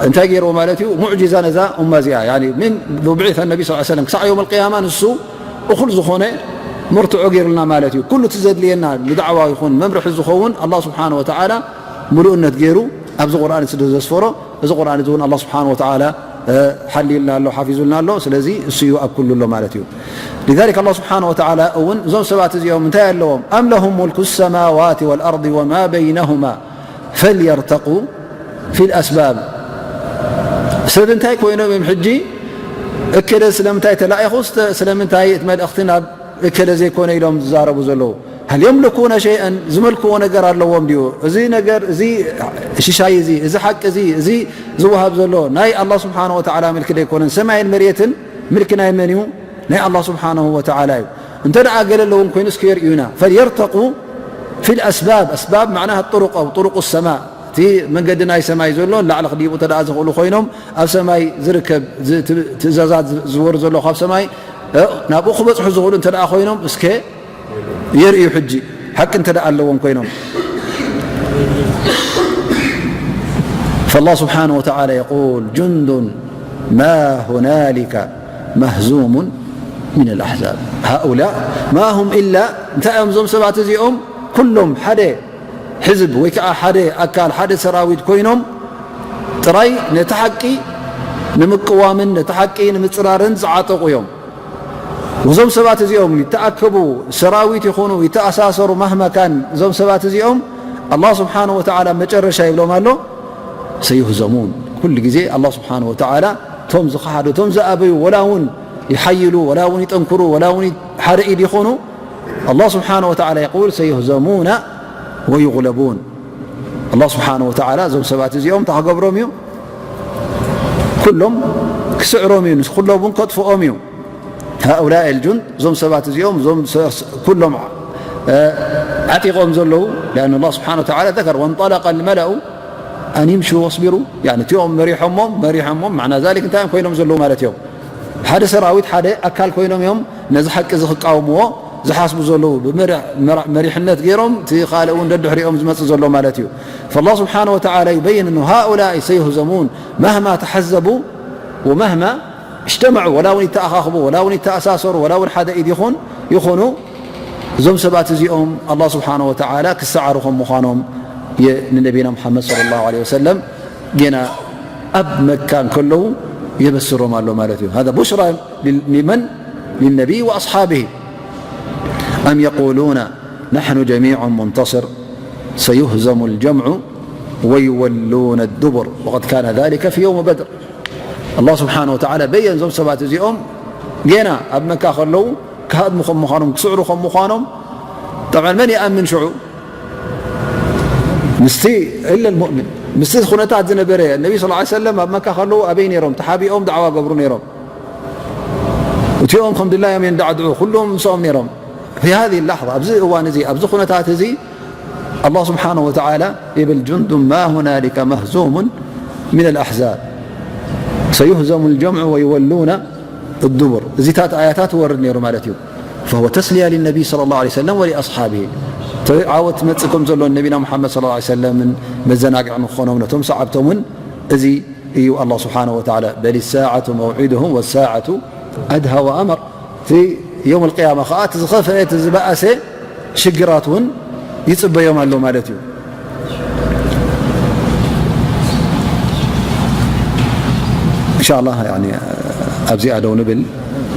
እንታይ ገይርዎ ማለት እዩ ሙዕጂዛ ነዛ እማ እዚኣ ምን ቡዒተ ነቢ ስ ሰለም ክሳዕ ዮም ልቅያማ ንሱ እኹል ዝኾነ መርትዖ ገይሩልና ማለት እዩ ኩሉ እቲ ዘድልየና ንዳዕዋ ይኹን መምርሒ ዝኸውን ኣላህ ስብሓን ወተዓላ ምሉእነት ገይሩ ኣብዚ ቁርኣን ስለ ዘስፈሮ እዚ ቁርኣን እዚ እውን ኣላህ ስብሓን ወተዓላ ሓልዩልና ኣሎ ሓፊዙልና ኣሎ ስለዚ እሱ እዩ ኣብ ኩሉ ኣሎ ማለት እዩ لذلك ኣላህ ስብሓን ወተዓላ እውን እዞም ሰባት እዚኦም እንታይ ኣለዎም أم لهم ملك السماوات والأرض وما بينهما فليرتقوا في الأسباب ሰብ እንታይ ኮይኖም እዮም ሕጂ እከለ ስለምንታይ ተላኢኹ ስለምንታይ እቲ መልእኽቲ ናብ እከለ ዘይኮነ ኢሎም ዝዛረቡ ዘለዉ هل يملكون شيئا ዝመልክዎ ነገር ኣለዎም ድዩ እዚ ነገር እዚ ሽሻይ እዚ እዚ ሓቂ እዚ እዚ ዝወሃብ ዘሎ ናይ ኣላህ ስብሓን ወተዓላ ምልኪ ደይኮነን ሰማይን መሬትን ምልኪ ናይ መን እዩ ናይ ኣላህ ስብሓንሁ ወተዓላ እዩ እንተ ደኣ ገለ ኣለዎም ኮይኑ እስኪ የርእዩና فليرتقوا في الأسباب أسباب معناها الطرق أو طرق السماء እቲ መንገዲ ናይ ሰማይ ዘሎ ላዕሊ ክዲቡ እንተ ዝኽእሉ ኮይኖም ኣብ ሰማይ ዝርከብ ትእዛዛት ዝወር ዘሎ ካብ ሰማይ ናብኡ ክበፅሑ ዝኽእሉ እንተ ኮይኖም እስከ የርእዩ ሕጂ ሓቂ እንተ ኣለዎም ኮይኖም فالله سبحانه وتعالى يقول جند ما هنالك مهزوم من الأحزاب هؤلاء ما هم إلا እንታይ እዮም እዞም ሰባት እዚኦም ኩሎም ሓደ ሕዝብ ወይ ከዓ ሓደ ኣካል ሓደ ሰራዊት ኮይኖም ጥራይ ነቲ ሓቂ ንምቅዋምን ነቲ ሓቂ ንምፅራርን ዝዓጠቑ እዮም። እዞም ሰባት እዚኦም ይተኣከቡ ሰራዊት ይኹኑ ይተኣሳሰሩ ማህማ ካን እዞም ሰባት እዚኦም ኣላህ ስብሓን ወተዓላ መጨረሻ ይብሎም ኣሎ ሰዩህዘሙን ኩሉ ግዜ ኣላህ ስብሓን ወተዓላ እቶም ዝኸሓዱ እቶም ዝኣበዩ ወላ እውን ይሓይሉ ወላ እውን ይጠንክሩ ወላ እውን ሓደ ኢድ ይኹኑ ኣላህ ስብሓን ወተዓላ የቁል ሰዩህዘሙና ወዩግለቡን ኣላህ ስብሓን ወተዓላ እዞም ሰባት እዚኦም እንታይ ክገብሮም እዩ ኩሎም ክስዕሮም እዩ ኩሎም እውን ከጥፍኦም እዩ هؤلاء الجند እዞም ሰባት እዚኦም እዞም ኩሎም ዓጢቖም ዘለዉ لأن الله سبحانه وتعالى ذكر وانطلق الملأ أن امشوا واصبروا يعني እቲኦም መሪሖሞም መሪሖሞም معنى ذلك እንታይ እዮም ኮይኖም ዘለዉ ማለት እዮም ሓደ ሰራዊት ሓደ ኣካል ኮይኖም እዮም ነዚ ሓቂ እዚ ክቃወምዎ ዝሓስቡ ዘለዉ ብመሪሕነት ገይሮም፣ እቲ ካልእ እውን ደድሕሪኦም ዝመጽእ ዘሎ ማለት እዩ። فالله سبحانه وتعالى يبين أنه هؤلاء سيهزمون مهما تحزبوا ومهما اجتمعوا، ወላ እውን ይተኣኻኽቡ፣ ወላ እውን ይተኣሳሰሩ፣ ወላ እውን ሓደ ኢድ ይኹን ይኹኑ፣ እዞም ሰባት እዚኦም ኣላህ ስብሓነ ወተዓላ ክሰዓሩ ከም ምዃኖም የ-፣ ንነቢና ሙሓመድ ሰለላሁ ዐለይሂ ወሰለም ጌና ኣብ መካ እንከለዉ የበስሮም ኣሎ ማለት እዩ። هذا بشرى لمن؟ للنبي وأصحابه. أم يقولون نحن جميع منتصر سيهزم الجمع ويولون الدبر وقد كان ذلك في يوم بدر. ኣላህ ስብሓነ ወተዓላ በየን እዞም ሰባት እዚኦም ጌና ኣብ መካ ከለዉ ክሃድሙ ከም ምዃኖም፣ ክስዕሩ ከም ምዃኖም፣ ጠብዓን መን ይኣምን ሽዑ? ምስቲ ኢለ ልሙእሚን፣ ምስቲ ኩነታት ዝነበረ ነቢ ስ ሰለም ኣብ መካ ከለዉ ኣበይ ነይሮም? ተሓቢኦም ዳዕዋ ገብሩ ነይሮም። እቲኦም ከም ድላዮም የንዳዕድዑ፣ ኩሎም ምስኦም ነይሮም። في هذه اللحظة، ኣብዚ እዋን እዚ፣ ኣብዚ ኩነታት እዚ ኣላህ ስብሓነሁ ወተዓላ ይብል፣ جند ما هنالك مهزوم من الأحزاب سيهزم الجمع ويولون الدبر። እዚታት ኣያታት ይወርድ ነይሩ ማለት እዩ። فهو تسلية للنبي صلى الله عليه وسلم ولأصحابه። እቲ ዓወት መጽእ ከም ዘሎ ነቢና ሙሓመድ ሰለላሁ ዐለይሂ ወሰለምን መዘናግዒ ንክኾኖም ነቶም ሰዓብቶምን እዚ እዩ ኣላህ ስብሓነሁ ወተዓላ፣ بل الساعة موعدهم والساعة أدهى وأمر። እቲ የውም ኣልቅያማ ኸዓ እቲ ዝኸፍአ፣ እቲ ዝበኣሰ ሽግራት እውን ይጽበዮም ኣሎ ማለት እዩ። ኢንሻላህ፣ ያኒ ኣብዚኣ ደው ንብል።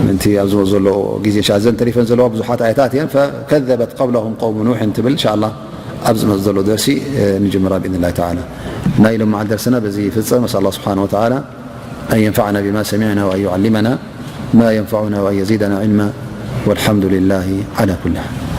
ምንቲ ኣብዚ ዘሎ ግዜ ሻዘን ተሪፈን ዘለዋ ብዙሓት ኣያታት እየን። فكذبت قبلهم قوم نوح ትብል። ኢንሻላህ ኣብ ዝመጽእ ዘሎ ደርሲ ንጅምራ ብኢዝኒላሂ ተዓላ። ናይ ሎማዓል ደርስና በዚ ይፍጸም። ነስኣል ኣላህ ስብሓነሁ ወተዓላ أن ينفعنا بما سمعنا وأن يعلمنا ما ينفعنا وأن يزيدنا علما والحمد لله على كل حال.